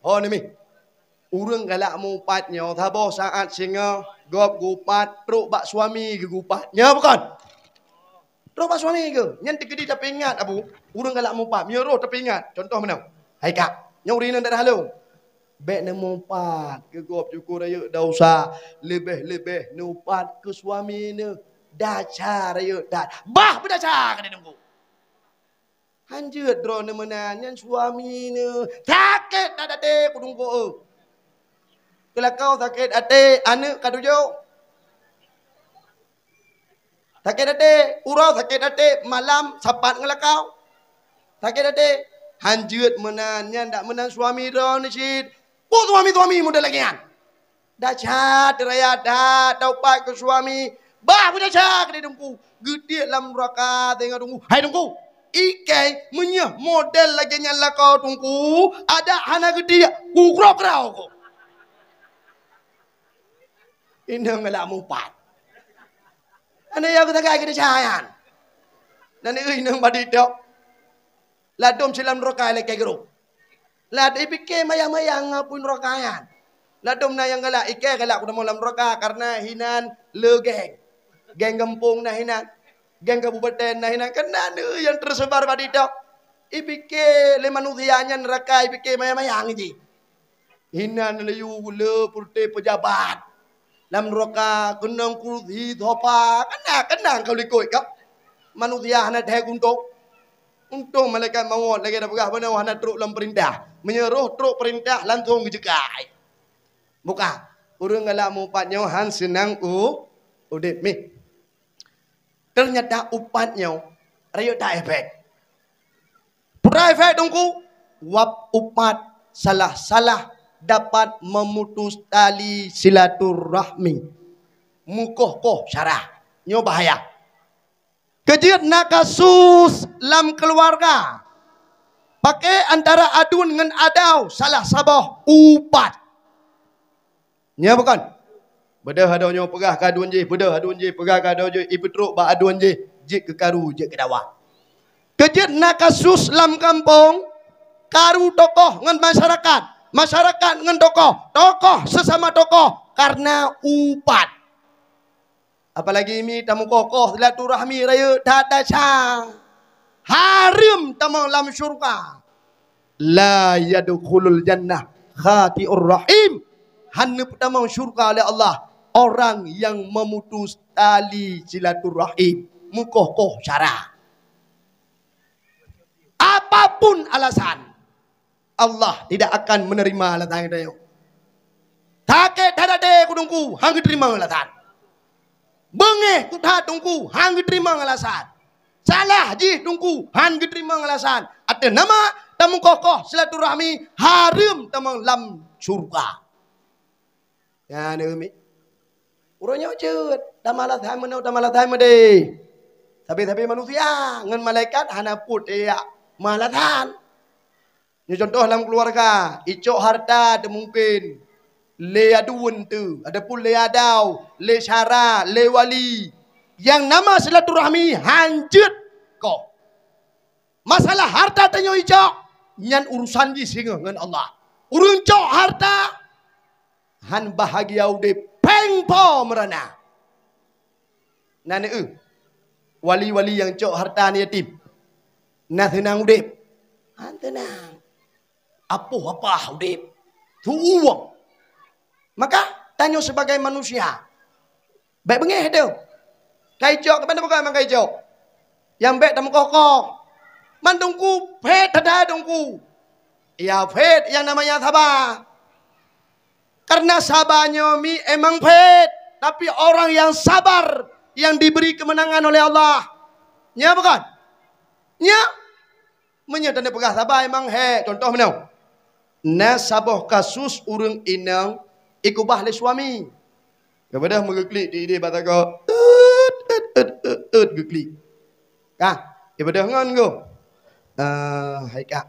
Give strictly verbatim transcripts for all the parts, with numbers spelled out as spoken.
Oh, ni mi. Ureuëng galak mupat nyoe, saboh saat singoh gob geupat trok bak suami geugupat. Nyoe bukan? Trok bak suami geuh. Nyan teukeudi tapi ingat, Abu. Ureuëng galak mupat, meunyoe roh tapi ingat. Contoh meunan. Hai kak, nyoe ureuëng inong daerah lôn. Bék neumupat keu gob syukur rayeuk desya, leubeh-leubeh neupat keu suami neuh. Desya rayeuk that. Bah beudesya keu teungku. Hanjeuet droeneuh meunan nyan suami neuh. Sakét that até kudungku eu. Keulakau sakét até, aneuëk ka tujoh. Sakét até, uroe sakét até, malam sapat ngeulakau. Sakét até, hanjeuet meunan nyan dak meunan suami droeneuh cit. Peue suami-suami model lagée nyan? Desya raya that taupat keu suami. Bah beudesya keu teungku. Geutiek lam nuraka teungoh teungku. Hai teungku, ikai meunyoe model lagée nyan lakoe teungku, adak hana geutiek, kugroe-groe ko. Inong galak mupat. Aneuk ya geutagai keu desya nyan. Nan inong badi tok. Ladom silam nuraka lakée geuruek. Ladom ipike mayang-mayang ngon apui nuraka nyan. Ladom na nyang galak, ikai galak kutamong lam nuraka karena hinan le geng. Geng gampông na hinan. Geng kabupaten na hinan. Keunan nyang teuseubar badi tok. Ipike lé manusia nyan nuraka, ipike mayang-mayang jih. Hinan le yue le peureute peujabat. Lam nuraka keunong kursi sofa. Keunan, keunan kau likot kah? Manusia hana thèe kuntông. Untông malaikat mawöt lagée na peugah bunoe hana trok lam peurintah. Meunyoe roh trok peurintah langsông geujeukai. Buka. Ureuëng galak mupat nyoe han seunang u udeb mih. Ternyata upat nyoe rayeuk that efek. Peue efek teungku? Wab upat salah-salah dapat memutus tali silaturahmi. Meukoh-koh syarah. Nyoe bahaya. Keujeuet na kasus lam keuluwarga. Paké antara aduen ngon adau salah saboh upat. Nya bukan? Beudôh adoe nyoe peugah keu aduen jih, beudôh aduen jih peugah keu adoe jih, ipeutrok bak aduen jih, jeuet keu karu, jeuet keu dawa. Keujeuet na kasus lam gampông, karu tokoh ngon masyarakat, masyarakat ngon tokoh, tokoh seusama tokoh, kareuna upat. Apalagi mi tameukoh-koh silaturahmi rayeuk that desya. Hareuem tamong lam syurga. La yadkhulul jannah khati'ur rahim. Hana peutamong syurga lé Allah orang yang memutus tali silaturahim, meukoh-koh syara. Apapun alasan, Allah tidak akan menerima alasan geutanyoe. Sakét that até ku teungku, han geuteurimong alasan. Beungéh that teungku, han geuteurimong alasan. Salah jih teungku, han geuteurimong alasan. Ateueh nama tameukoh-koh silaturahmi, hareuem tamong lam syurga. Nyan mi. Uroe nyoe jeuet, tamalasan meunoe, tamalasan meudéh. Sabe-sabe manusia ngon malaikat hana peuet jak malasan. Nyoe contoh lam keuluwarga, icok hareuta teumungken lé aduen teuh, ataupun lé adau, lé syara, lé wali. Nyang nama silaturahmi han jeuet koh. Masalah hareuta tanyoe icok, nyan urusan jih singoh ngon Allah. Ureuëng cok hareuta, han bahagia udeb, péng po meurana. Na neueu, wali-wali nyang cok hareuta aneuk yatim, na seunang udeb? Han seunang. Apoh apah udeb, su uwong. Maka, tanyoe sibagai manusia, bék beungéh teuh. Ka icok, kiban tapeugah man ka icok? Nyang bék tameukoh-koh. Man teungku phét that-that teungku. Ya phét nyang namanya saba. Karena saba nyoe mi emang phét, tapi orang yang sabar yang diberi kemenangan oleh Allah. Nya bukan? Nya. Meunyoe tapeugah saba emang hék, contoh meunoe. Na saboh kasus ureuëng inong ikeubah lé suami. Geubeudôh meugeuklik di idéh bak sagoe, eut, eut, eut, eut, eut, geuklik. Ka, geubeudôh ngon goe. Ah, hai kak.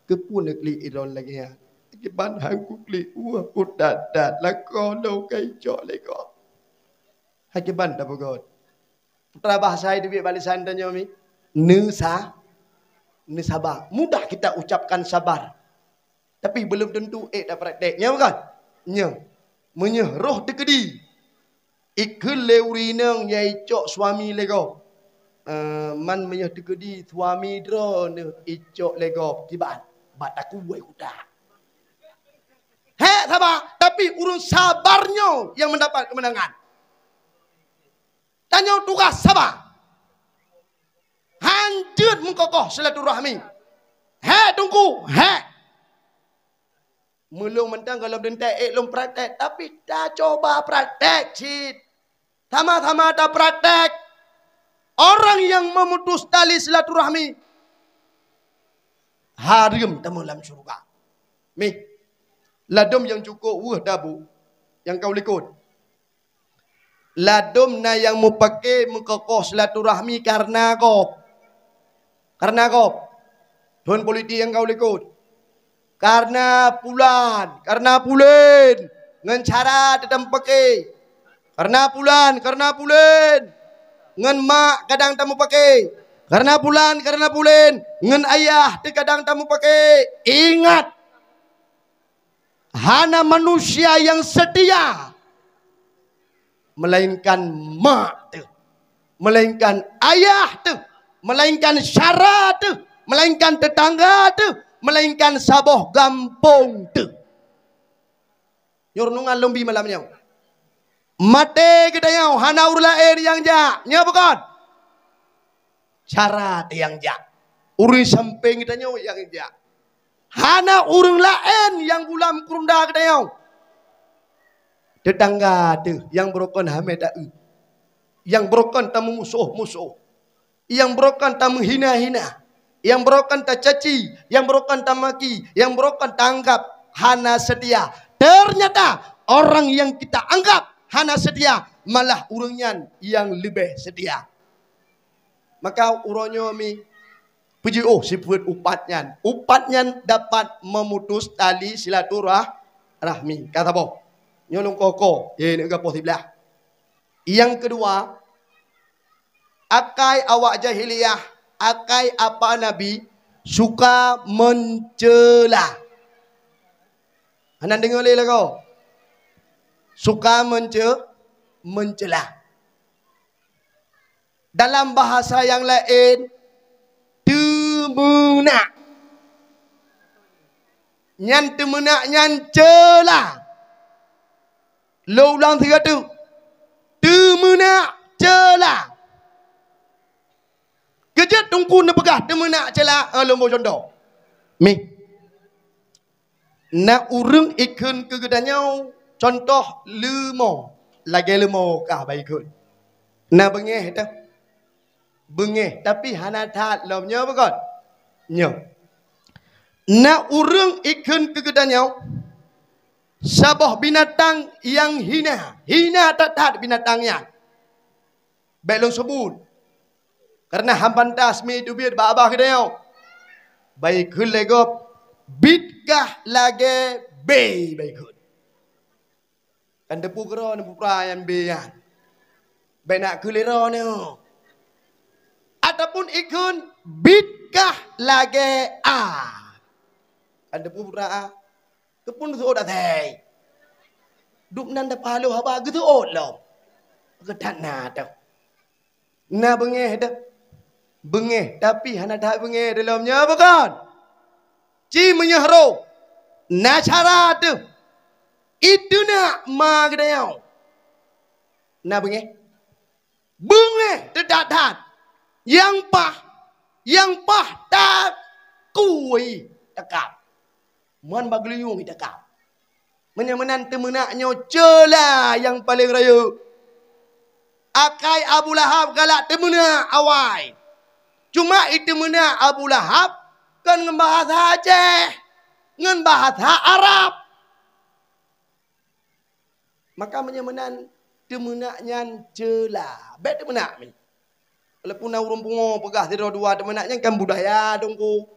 Keupeue neuklik droeneuh lagée nyan? Kiban han kuklik, wah, peue that-that, lakoe lôn ka icok lé gob. Hai kiban tapeugöt. Peue bahasa teubiet bak lisan tanyoe mi? Neusa-, neusaba. Mudah kita ucapkan sabar. Tapi belum tentu ék tapraktek. Nyo bukan? Nyo. Meunyoe roh teukeudi, ikheun lé ureueng inong nyang icok suami lé gob. Eh, man meunyoe teukeudi suami droeneuh icok lé gob, kiban? Bak takuwai kuda. Hek saba, tapi ureueng sabar nyoe nyang mendapat kemenangan. Tanyoe tugaih saba. Han jeuet meukokoh silaturahmi. Hek Teungku, hek. Meulôn mantong gohlom deuntée ék lôn praktek, tapi tacoba praktek cit. Sama-sama tapraktek. Orang yang memutus tali silaturahmi, hareuem tamong lam syeuruga. Mih, ladôm nyang cukôp weueh dabu nyang ka u likot. Ladôm na nyang mupake meukokoh silaturahmi kareuna gob. Kareuna gob. Thôn politik nyang ka u likot. Kareuna pulan, kareuna pulen, ngon cara teuh tamupake. Kareuna pulan, kareuna pulen, ngon mak kadang tamupake. Kareuna pulan, kareuna pulen, ngon ayah teuh kadang tamupake. Ingat, hana manusia nyang seutia, melainkan mak teuh, melainkan ayah teuh, melainkan syara teuh, melainkan teutangga teuh, melainkan saboh gampông teuh. Nyoe renungan lôn bi malam nyoe. Maté geutanyoe hana ureueng laén nyang jak, nyo bukon? Cara teuh nyang jak. Ureueng sampéng geutanyoe nyang jak. Hana ureueng laén nyang gulam keurunda geutanyoe. Teutangga teuh nyang beurokon hamé taeu. Nyang beurokon tameumusoh-musoh. Nyang beurokon tameuhina-hina. Nyang beurokon tacaci, nyang beurokon tamaki, nyang beurokon taanggab hana seutia. Ternyata orang yang kita anggap hana seutia, malah ureueng nyan nyang leubeh seutia. Maka uroe nyoe mi, peujiôh sifeuet upat nyan. Upat nyan dapat memutus tali silaturah-, rahmi. Ka saboh. Nyoe lôn koh-koh, ye, neuga poh siblaih. Nyang keudua, akai awak jahiliyah, akai apa Nabi, suka mencela. Hana deungoe lé lagoe? Suka mence-, mencela. Dalam bahasa nyang laén, teumeunak. Nyan teumeunak nyan cela. Lôn ulang sigoe teuk. Teumeunak cela. Keujeuet Teungku neupeugah teumeunak cela, eh, lôn boh cuntoh. Mih. Na ureueng ikheun keu geutanyoe cuntoh leumo, lagée leumo kah bak ikheun. Na beungéh teuh. Beungéh, tapi hana that lom nyoe bukon? Nyoe. Na ureueng ikheun keu geutanyoe saboh binatang nyang hina, hina that-that binatang nyan. Bék lôn seubut. Kareuna han pantas mi teubiet bak babah geutanyoe. Bak ikheun lé gob, bit kah lagée bé bak ikheun. Kan teupeue keudroe neupeuphra nyang bé nyan. Bék na kheun lé droeneuh. Ataupun ikheun bit kah lagée a. Kan teupeue phra a. Keupeue neuseuôt asai. Dum nan tapaloh haba geuseuôt lom. Geutanyoe teuh. Na beungéh teuh. Beungéh, tapi hana that beungéh di lom nyoe bukon? Ci meunyoe roh, na cara teuh. Iteunak ma geutanyoe. Na beungéh? Beungéh teuh that-that. Nyang paih, nyang paih takui takab. Mon bak geuliyueng takab. Meunyoe meunan teumeunak nyoe cela nyang paleng rayeuk. Akai Abu Lahab galak teumeunak awai. Cuma iteumeunak Abu Lahab kon ngon bahasa Aceh, ngon bahasa Arab. Maka meunyoe meunan teumeunak nyan cela, bék teumeunak mi. Walaupun na ureuëng pungo peugah sidroe dua, teumeunak nyan kan budaya Teungku.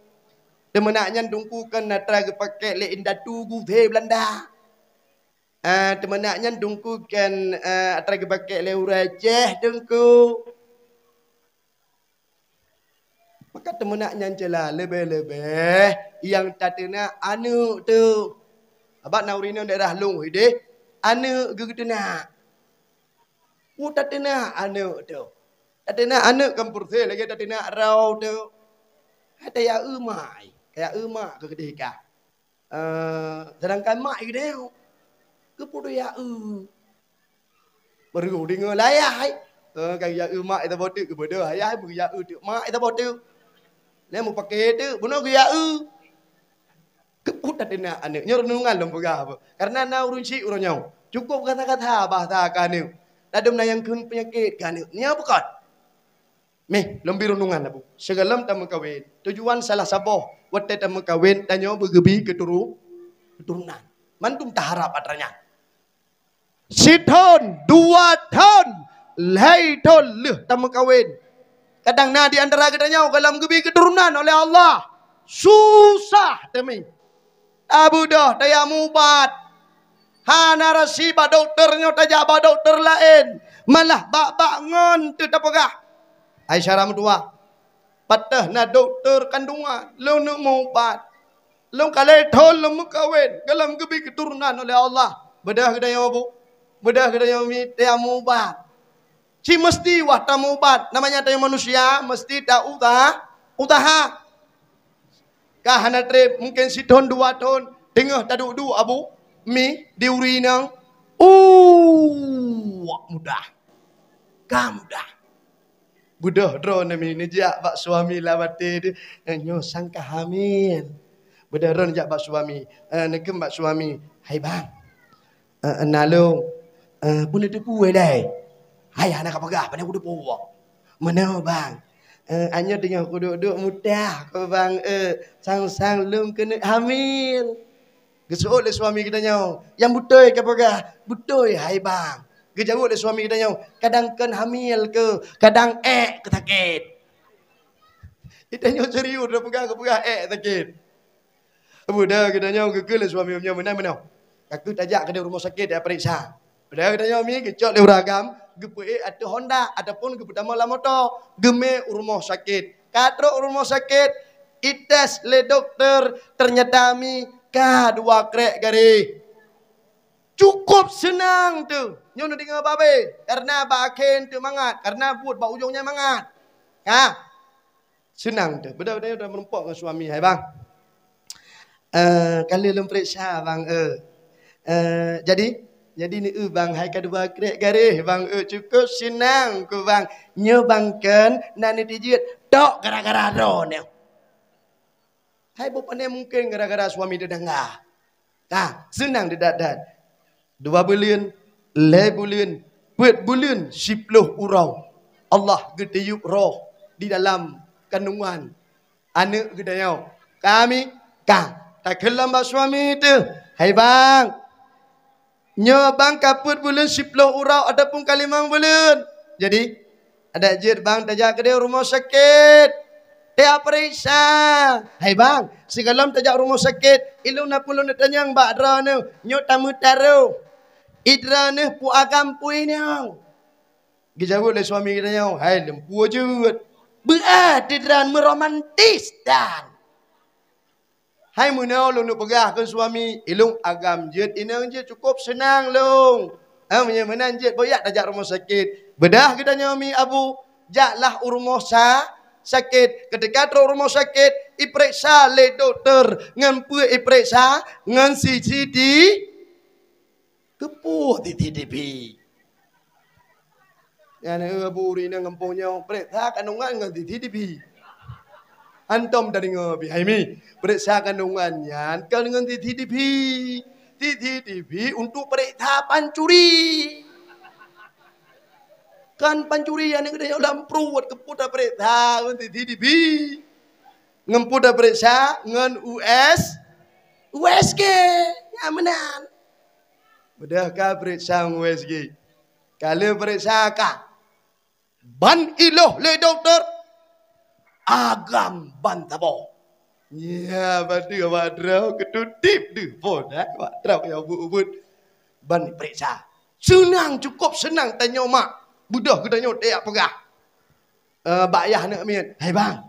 Teumeunak nyan Teungku kan atra geupakée lé indatu gusé Beulanda. Ah, teumeunak nyan Teungku kan, ah, atra geupakée lé ureuëng Aceh Teungku. Maka teumeunak nyan cela leubeh-leubeh nyang tateunak aneuk teuh. Abah na ureueng inong daerah lôn hideh, aneuk geuh geuteunak. Peue tateunak aneuk teuh? Tateunak aneuk kan peureulée lagée tateunak droe teuh. Hai taya eu mak, taya eu mak keu keudeh kah. Eh, sedangkan mak i keudeh, keupeue taya eu? Baru deungoe lé ayah, hai. Eh, ka geujak eu mak i saboh teuk, keupeue teuh ayah, beujak eu teuk mak i saboh teuk. Nyan mupake teuk, bunoe geujak eu. Keupeue tateunak aneuk? Nyoe reunungan lôn peugah apa? Karena na ureueng chik uroe nyoe. Cukup gata-gata bahasa keu aneuk. Ladom na nyang kheun peunyakét keu aneuk. Nyoe bukon. Meh, lôn bi reunungan, Abu. Sigohlom tameukawen. Tujuan salah saboh watée tameukawen, tanyoe beugeubi keuturu-, keuturonan. Mandum taharab atra nyan. Sithon, dua thon, lhée thon lheueh tameukawen. Kadang na di antara geutanyoe gohlom geubi keuturonan oleh Allah. Susah teumi. Tabeudôh, tajak mubat. Hana raseuki bak dokto nyoe, tajak bak dokto laén. Malah bak-bak ngon teuh tapeugah. Hai syedara meutuwah, pat teuh na dokto kandungan, lôn neuk mubat. Lôn ka lhée thon lôn meukawen, gohlom geubi keuturonan oleh Allah. Beudôh geutanyoe, Bu. Beudôh geutanyoe mi, tajak mubat. Ci meuseuti wah tamubat, namanya tanyoe manusia, meuseuti ta-uta-, utaha. Ka hana treb, mungken sithon dua thon, teungoh taduek-duek, Abu, mi di ureueng inong. Uh, mudah. Ka mudah. Beudôh droeneuh mi neujak bak suami lam até teuh, eh, nyoe sangka hamil. Beudôh droeneuh jak bak suami, eh, neukheun bak suami, "Hai bang, eh, na lôn, eh, peue neuteupeue dai?" "Hai, hana kapeugah, pane kuteupeu." "Meunoe bang, eh, anyoe teungoh kuduek-duek mutah ko bang, eh, sang-sang lôn keuneuk hamil." Geuseuôt lé suami geutanyoe, "Nyang beutôi kapeugah?" "Beutôi, hai bang." Geujaweueb lé suami geutanyoe, "Kadang kon hamil keu, kadang ék keu sakét." Geutanyoe serius tapeugah, kapeugah ék sakét. Beudôh geutanyoe geukheun lé suami, "Nyoe meunan meunoe. Ka kheueh tajak keudeh rumoh sakét tapeuriksa." Beudôh geutanyoe mi geucok lé ureueng agam, geupeuék ateueh honda ataupun geupeutamong lam moto, geumé u rumoh sakét. Ka trok u rumoh sakét, ites lé dokto, teunyata mi ka dua krék garéh. Cukup seunang teuh. Nyoe neudeungoe babé, karena bak akhé teuh mangat, karena buet bak ujong nyan mangat. Ha. Seunang teuh. Beudôh-beudôh meurumpok ngon suami, "Hai bang, eh, ka lheueh lôn peuriksa bang, eh. Eh, jadi, jadi neu bang, hai ka dua krék garéh bang, eh, cukup seunang ku bang. Nyoe bang kon na neutijeuet tok gara-gara droeneuh." Hai, boh pane mungken gara-gara suami teudangga. Ka, seunang teuh that-that. Dua buleuen, lhée buleuen, peuet buleuen, siploh uroe. Allah geutiyueb roh di dalam kandungan aneuk geutanyoe. Ka mi, ka, takheun lom bak suami teuh, "Hai bang, nyoe bang ka peuet buleuen siploh uroe ataupun ka limong buleuen. Jadi, adak jeuet bang tajak keudeh rumoh sakét. Tapeuriksa." "Hai bang, sigohlom tajak rumoh sakét, ilôn na peue lôn neutanyong bak droeneuh, nyoe tameutaroh. I droeneuh peue agam peue inong?" Geujaweueb lé suami geutanyoe, "Hai, lôn peue jeuet." Beuat di droeneuh meuromantis dan. Hai meunoe lôn neuk peugah keu suami, "Ilôn agam jeuet, inong jeuet, cukup seunang lôn. Eh, meunyoe meunan jeuet, boh jak tajak rumoh sakét." Beudôh geutanyoe mi Abu, jaklah u rumoh sa-, sakét. Keuteuka trok rumoh sakét, ipeuriksa lé dokto ngon peue ipeuriksa, ngon C C T V. Keupeue C C T V? Nyan, eh, Abu, ureueng inong gampông nyoe, peuriksa kandungan ngon C C T V. Hantom tadeungoe pih, hai mi, peuriksa kandungan nyan kon ngon C C T V. C C T V untuk peuriksa pancuri. Kan pancuri aneuk geutanyoe lam pruet, keupeue tapeuriksa ngon C C T V? Ngon peue tapeuriksa? Ngon U S, U S G. Nyan meunan. Beudôh ka peuriksa ngon U S G. Ka lheueh peuriksa ka. Ban ilôh lé dokto, agam ban saboh. Ya, padub awak droe keututip deuh phon, eh, awak droe nyang ubit-ubit. Ban peuriksa. Seunang, cukup seunang tanyoe mak. Beudôh geutanyoe tajak peugah. Eh, bak ayah aneuk miet, "Hai bang,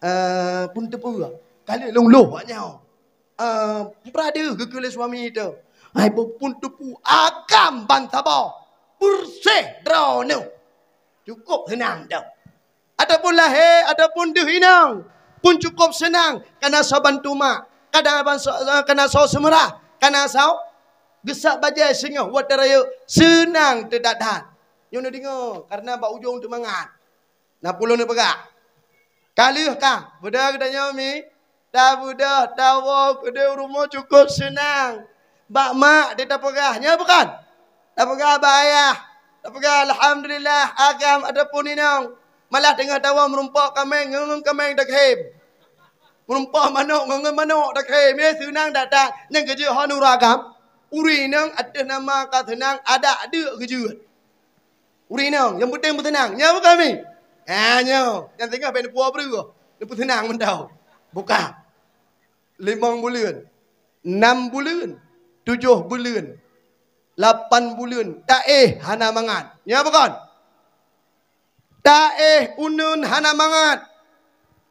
Eh, pun teupeu. Kali lôn loh awak nyoe. Eh, putra deuh geukheun lé suami teuh. Hai, pun teupeu agam ban saboh. Beureuséh droeneuh. Cukup seunang teuh. Ataupun lahé, ataupun deuh inong pun cukup seunang. Kana soe bantu mak, kana ban so-, kana soe seumeurah, kana soe geusak bajée singoh watée rayeuk, seunang teuh that-that. Nyoe neudeungoe, kareuna bak ujong teuh mangat. Na peue lôn peugah. Ka lheueh kah, beudôh geutanyoe mi, tabeudôh, tawoe keudeh u rumoh cukup seunang. Bak mak teuh tapeugah, nyo bukon? Tapeugah bak ayah, tapeugah alhamdulillah, agam ataupun inong. Malah teungoh tawoe meurumpok kaméng ngon kaméng takhém. Meurumpok manok ngon manok takhém. Nyan seunang that-that. Nyan keuh jeuet ho nuragam. Ureueng inong ateueh nama ka seunang, adak deuk geujeuet. Ureueng inong, nyang peunteng peuseunang. Nyoe bukon mi? Ha, nyoe. Nyang singoh bèk neupuwoe breueh. Neupeuseunang mantong. Bukon. Limong buleuen, nam buleuen, tujoh buleuen, lapan buleuen. Taéh hana mangat. Nyoe bukon? Taéh uneuen hana mangat.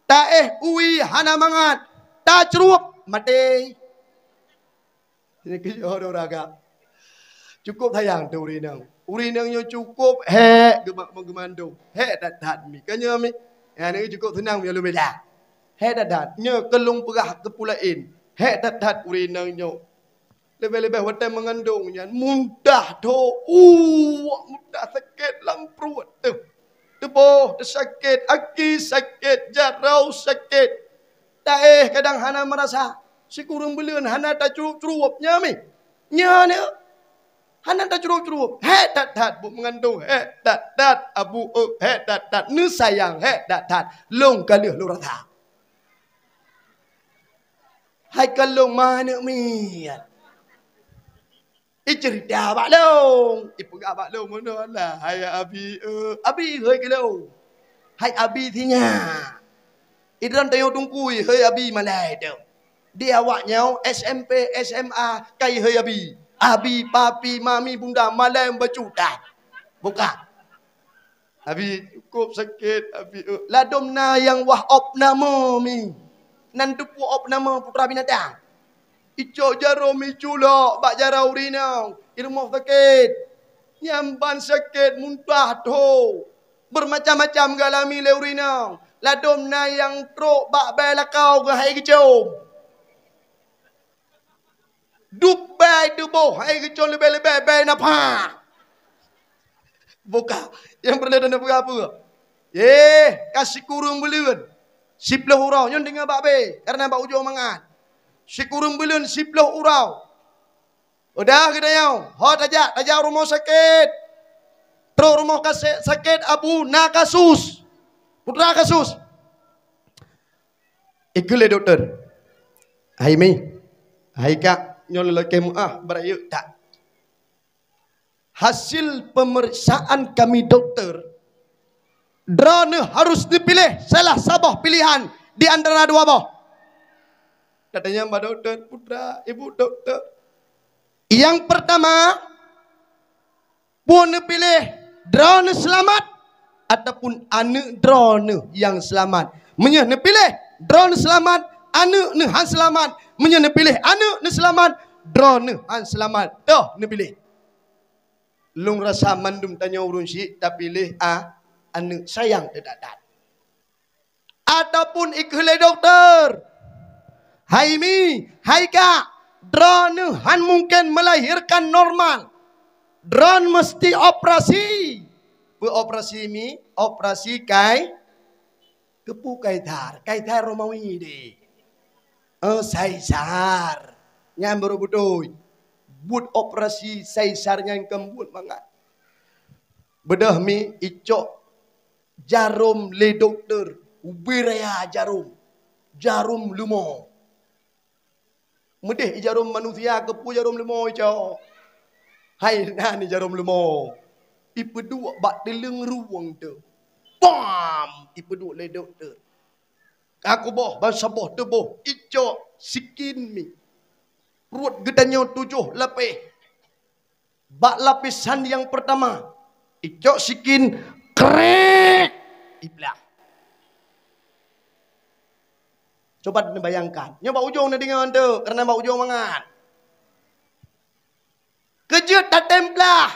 Taéh wie hana mangat. Tacrueb maté. Nyoe keuh ureueng agam. Cukup sayang teuh ureueng inong. Ureueng inong nyoe cukup hék geumat meugeumandu. Hék that-that mi. Ka nyoe mi. Nyan nyoe cukup seunang mi lôn bela. Hék that-that. Nyoe keu lôn peugah keu peue laén. Hék that-that ureueng inong nyoe. Leubeh-leubeh watèe meungandong nyan muntah tho. Uh, muntah sakét lam pruet teuh. Teuboh sakét, aki sakét, jaroe sakét. Taéh kadang hana meurasa. Sikureueng buleuen hana tacrueb-crueb nyan mi. Nyan nyoe. Hana tacrueb-crueb. Hék that-that buet meungandong, hék that-that abu, eh, hék that-that neusayang, hék that-that. Lôn ka lheueh lôn rasa. Hai ka lôn manok miet. Iceurita bak lôn, ipeugah bak lôn meunoe lah, hai abi, eh, abi hôi keu lôn. Hai abi sinyak. Idroen tanyoe teungku, hôi abi malèe teuh. Di awak nyoe S M P, S M A, kai hôi abi. Abi, papi, mami, bunda, malèe bacut that. Bukon. Abi, cukup sakét, abi, eh. Ladôm na nyang wah opname mi. Nan teupeue opname putra binatang. Icok jaroe mi culok bak jaroe ureueng inong. I rumoh sakét. Nyan ban sakét muntah tho. Bermacam-macam geualami lé ureueng inong. Ladôm na nyang trok bak bèe lakoe geuhai geucôm. Dup bèe teuboh, hai geucom leubeh-leubeh bèe nafah. Bukon, nyang peureulèe tapeugah peue? Eh, ka sikureueng buleuen. Siploh uroe, nyoe deungö bak bèe, kareuna bak ujong mangat. Sikureueng buleuen siploh uroe. Udah geutanyoe, ho tajak, tajak rumoh sakét. Trok rumoh kase-, sakét abu na kasus. Putra kasus. Ikheun lé dokto, "Hai mi, hai kak, nyoe lôn lakèe meu'ah, beurayeuk that. Hasil pemeriksaan kami dokto, droeneuh harus neupiléh salah saboh pilihan di antara dua boh." Katanya bak dokto, "Putra, ibu dokto." Yang pertama, peue neupiléh, droeneuh seulamat ataupun aneuk droeneuh nyang seulamat? Meunyoe neupiléh droeneuh seulamat, aneuk neuh han seulamat. Meunyoe neupiléh aneuk neuh seulamat, droeneuh han seulamat. Toh neupiléh. Lôn rasa mandum tanyoe ureueng syiek tapiléh a, aneuk sayang teuh that-that. Ataupun ikheun lé dokto, "Hai mi, hai kak, droeneuh han mungken melahirkan normal. Droeneuh meusti operasi." Peue operasi mi? Operasi kai-, keupeue kaisar? Kaisar Romawi deh. Eh, Kaisar. Nyan baru beutôi. Buet operasi Kaisar nyan kon buet mangat. Beudôh mi icok jarom lé dokto, ubé raya jarom, jarom leumo. Meudeh i jarom manusia, keupeue jarom leumo icok? Hai na ni jarom leumo. Ipeuduek bak teuleueng ruweueng teuh. Pam! Ipeuduek lé dokto. Ka kuboh, ban saboh teuboh, icok sikin mi. Pruet geutanyoe tujoh lapéh. Bak lapisan nyang peurtama, icok sikin, krek, iblah. Coba neubayangkan. Nyoe bak ujong neudeungoe tu, karena bak ujong mangat. Keujeuet tatemplah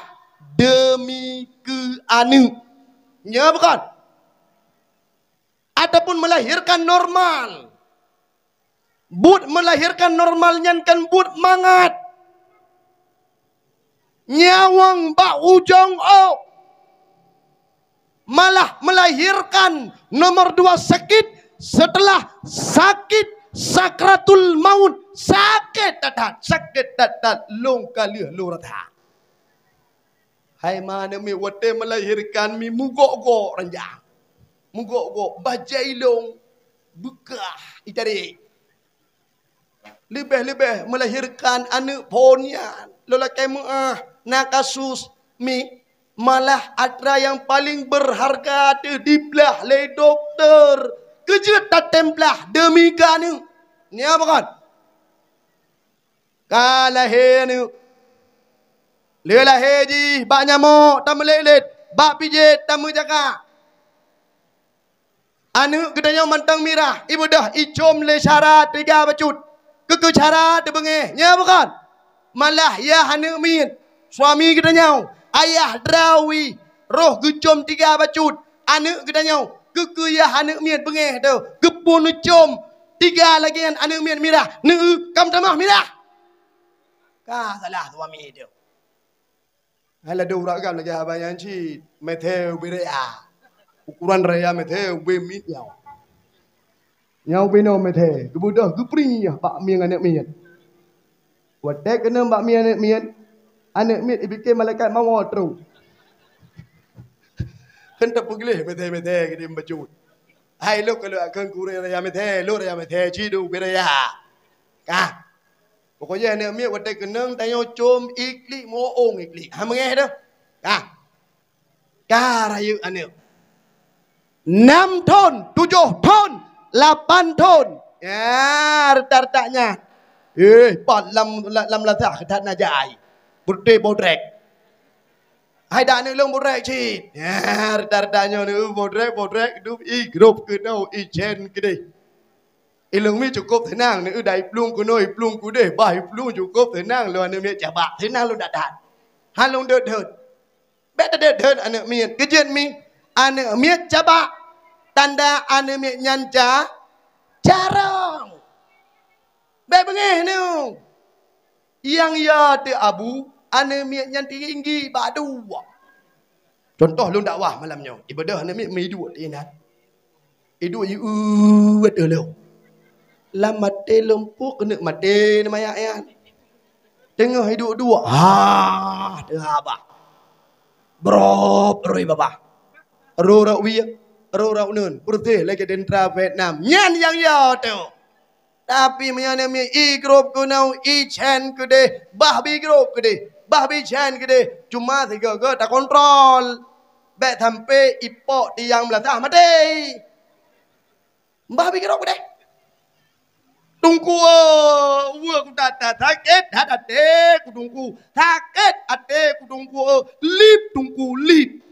demi keu aneuk. Nyoe bukon? Ataupun melahirkan normal. Buet melahirkan normal nyan kan buet mangat. Nyawöng bak ujong ôk. Malah melahirkan nomor dua sakit setelah sakit sakratul maut. Sakét that-that, sakét that-that, lôn ka lheueh lôn rasa. Hai ma aneuk miet, watée melahirkan mi mugok-gok ranjang. Mugok-gok, bajée ilong beukah itarek. Leubeh-leubeh melahirkan aneuk phon nyan. Lôn lakée meuáh, na kasus mi malah atra nyang paleng beurharga teuh diblah lé dokto. Keujeuet tatemplah demi keu aneuk. Nyoe bukon? Ka lahé aneuk. Lheueh lahé jih bak nyamok tameulét-lét, bak pijét tameujaga. Aneuk geutanyoe mantong mirah, ibeudôh icom lé cara tiga bacut. Keu-keu cara teubeungéh, nyoe bukon? Malah yah aneuk miet, suami geutanyoe, ayah droe, roh geucom tiga bacut. Aneuk geutanyoe, keu-keu yah aneuk miet beungéh teuh, geupeucom tiga lagée nyan aneuk miet mirah, neueu ka meutamah mirah. Ka salah suami teuh. Hai ladôm uroe agam lagée haba nyan cit, meuthée ubé raya. Ukuran raya meuthée ubé miet nyoe. Nyoe ubé nyoe meuthée, geubeudôh geuprieh bak mieng aneuk miet. Watée keuneuk bak mieng aneuk miet, aneuk miet ipike malaikat mawöt trok. Kheun tapeugleh meuthée-meuthée geudeh bacut. Hai lôn ka lôn akheun kureueng raya meuthée, lôn raya meuthée cit ubé raya. Kah. Pokoknya aneuk miet watée keunong tanyoe com iklik, meu-ong iklik. Ha meungéh teuh. Kah. Ka rayeuk aneuk. Nam thon, tujoh thon, lapan thon. Ya, retak-retak nyan. Eh, pat lam, lam, lam lasah that na jai. Putih bodrek. Hai dak aneuk lôn bodrek cit. Ya, retak-retak nyoe aneuk bodrek, bodrek, dup i grop keunoe, i cen keudeh. Ilong mi cukôp seunang, neueu dak iplueng keunoe, iplueng keudeh, bah iplueng cukôp seunang lôn aneuk miet cabak. Seunang lôn that-that. Han lôn deuet-deuet. Bék tadeuet-deuet aneuk miet. Keujeuet mi, aneuk miet cabak. Tanda aneuk miet nyan ca-, carông. Bék beungéh neueu. Nyang ya teuh abu, aneuk miet nyan tinggi bak dua. Contoh lôn dakwah malam nyoe, ibadah aneuk miet meuiduek teuh inan. Iduek ieu-eu teuh lôn. Lam maté lôn pok keuneuk maté neumayak nyan. Teungoh iduek-duek, ha, teuhaba. Brok roi babah. Ro rauk wie, ro rauk neun, peureuteh lagée tentara Vietnam. Nyan nyang ya teuh. Tapi meunyoe aneuk miet i grop keunoe, i cen keudeh, bah bi grop keudeh, bah bi cen keudeh, cuma sigoe-goe takontrol. Bék sampai ipok tiang beulasah maté. Bah bi grop keudeh. Teungku, oh, wah ku that-that sakét that até ku Teungku. Sakét até ku Teungku, oh, lip Teungku, lip.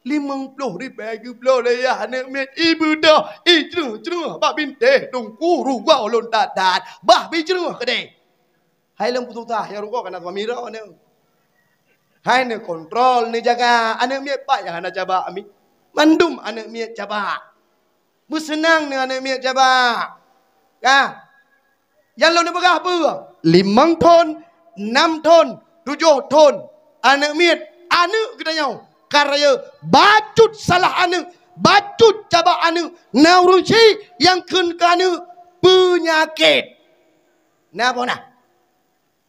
Limong ploh ribée geubloe lé yah aneuk miet, ibeudôh, ijreuh-jreuh bak bintéh Teungku, rugoe lôn that-that, bah bijreuh keudeh. Hai lôn peususah, nyang rugoe kana suami droeneuh. Hai neukontrol, neujaga aneuk miet, pat nyang hana cabak mi. Mandum aneuk miet cabak. Beuseunang neuh aneuk miet cabak. Ka. Nyang lôn neupeugah peue? Limong thon, nam thon, tujoh thon. Aneuk miet, aneuk geutanyoe ka rayeuk, bacut salah aneuk, bacut cabak aneuk, na ureuëng chik nyang kheun keu aneuk peunyakét. Na boh na?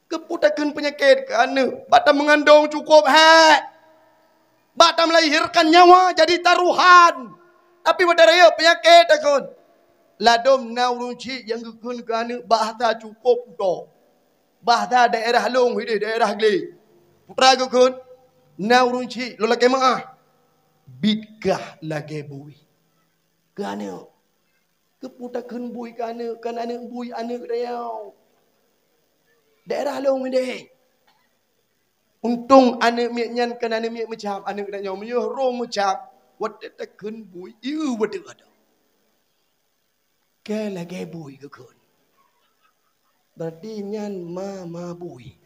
Keupeue takheun peunyakét keu aneuk? Bak tameungandong cukôp hék. Bak tameulahirkan nyawa jadi taruhan. Tapi watée rayeuk peunyakét takheun. Ladôm na ureuëng chik nyang geukheun keu aneuk bahasa cukôp putoe. Bahasa daerah lôn hideh daerah glé. Putra geukheun, na ureuëng chik lôn lakée meuáh. Bit kah lagée bui. Keu aneuk. Keupeue takheun bui keu aneuk, kan aneuk bui aneuk rayeuk. Daerah lôn hideh. Untông aneuk miet nyan kan aneuk miet meucab, aneuk geutanyoe meunyoe rhom meucab, watée takheun bui, ieu watée ada. Keu lagèe bui geukheun. Berarti nyan ma, ma bui.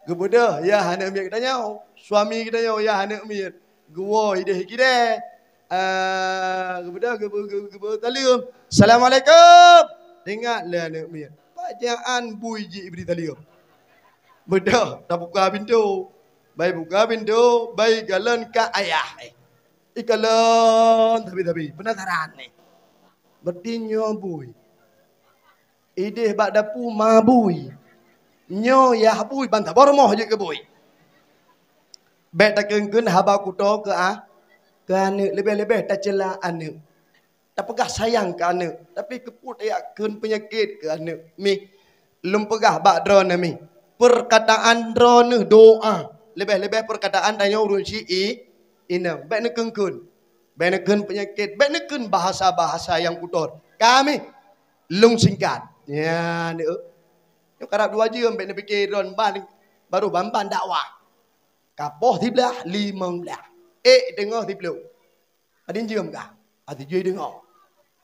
Geubeudôh yah aneuk miet geutanyoe, suami geutanyoe yah aneuk miet. Geuwoe idéh kidéh. Ah, geubeudôh geubeu-, geubeu-, geubeu taleuem. "Assalamualaikum." Teuingat lé aneuk miet. Pajan bui jih ibri taleuem. Beudôh, tabuka pintoe. Bai buka pintoe, bai kalon ka ayah, eh. Ikalon sabe-sabe, penasaran, eh. Berarti nyoe bui. Idéh bak dapu ma bui. Nyoe yah bui, ban saboh rumoh jeuet keu bui. Bèk takheun-kheun haba kuto keu a-, keu aneuk, leubeh-leubeh taceula aneuk. Tapeugah sayang keu aneuk, tapi keupeue tajak kheun peunyakét keu aneuk. Mih, lôn peugah bak droeneuh mih, peurkataan droeneuh doa. Leubeh-leubeh peurkataan tanyoe ureueng si i-, inong. Bèk neukheun-kheun. Bèk neukheun peunyakét, bèk neukheun bahasa-bahasa nyang kutot. Ka mih, lôn singkat. Nyan, eh. Nyoe karab dua jeuem bèk neupike droen ban, barô ban-ban dakwah. Ka poh siblaih, limong blaih. Ék teungoh siploh. Padum jeuem kah? Até jui deungoe.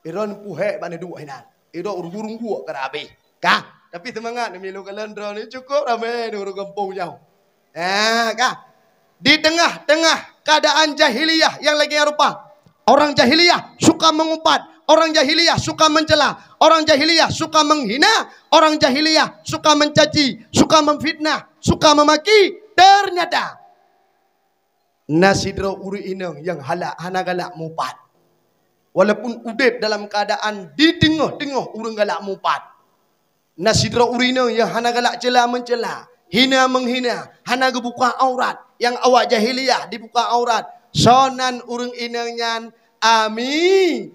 Droen puhèk bak neuduek hinan. Droen ureueng gurung guek ka habéh. Kah? Tapi seumangat neumi lôn kalon droeneuh cukôp ramé ureueng gampông nyoe. Ah, kah? Di tengah-tengah keadaan jahiliyah yang lagèe nyan rupa, orang jahiliyah suka mengumpat, orang jahiliyah suka mencela, orang jahiliyah suka menghina, orang jahiliyah suka mencaci, suka memfitnah, suka memaki. Ternyata na sidroe ureueng inong nyang hala-, hana galak mupat. Walaupun udép dalam keuadaan di teungoh-teungoh ureueng galak mupat, na sidroe ureueng inong nyang hana galak ceula-meuceula, hina-meunghina, hana geubuka aurat, nyang awak jahiliyah dibuka aurat. Soe nan ureueng inong nyan? Ami-,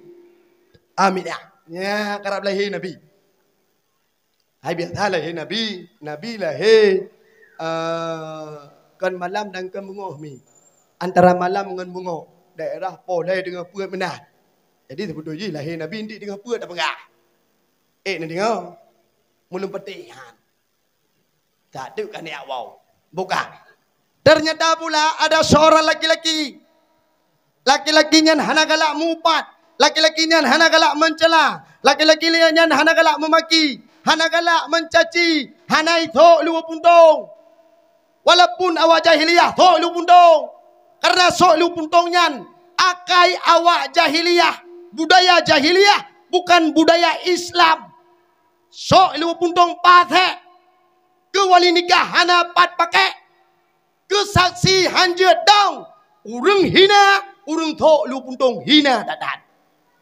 Aminah. Nyan karab lahé Nabi. Hai biasa lahé Nabi, Nabi lahé, eh, kon malam dan kon beungoh mi. Antara malam ngon beungoh, daerah poh lhèe teungoh peuet meunan. Jadi seubeutôi jih lahé Nabi nyan teungoh peuet tapeugah. Ék neudeungoe? Meulôn peutéh han. Ka teuk ka neujak woe. Bukan. Ternyata pula ada seorang laki-laki. Laki-laki nyan hana galak mupat. Laki-laki nyan hana galak meuncela. Laki-laki nyan hana galak meumaki. Hana galak meucaci. Hana ithok luweue puntông. Walaupun awak jahiliyah thok luweue puntông. Karena sok luweue puntông nyan akai awak jahiliyah. Budaya jahiliyah, bukan budaya Islam. Sok luweue puntông pasék. Keu wali nikah hana pat pakék. Keu saksi hanjeuet dong. Ureueng hina, ureueng thok luweue puntông hina that-that.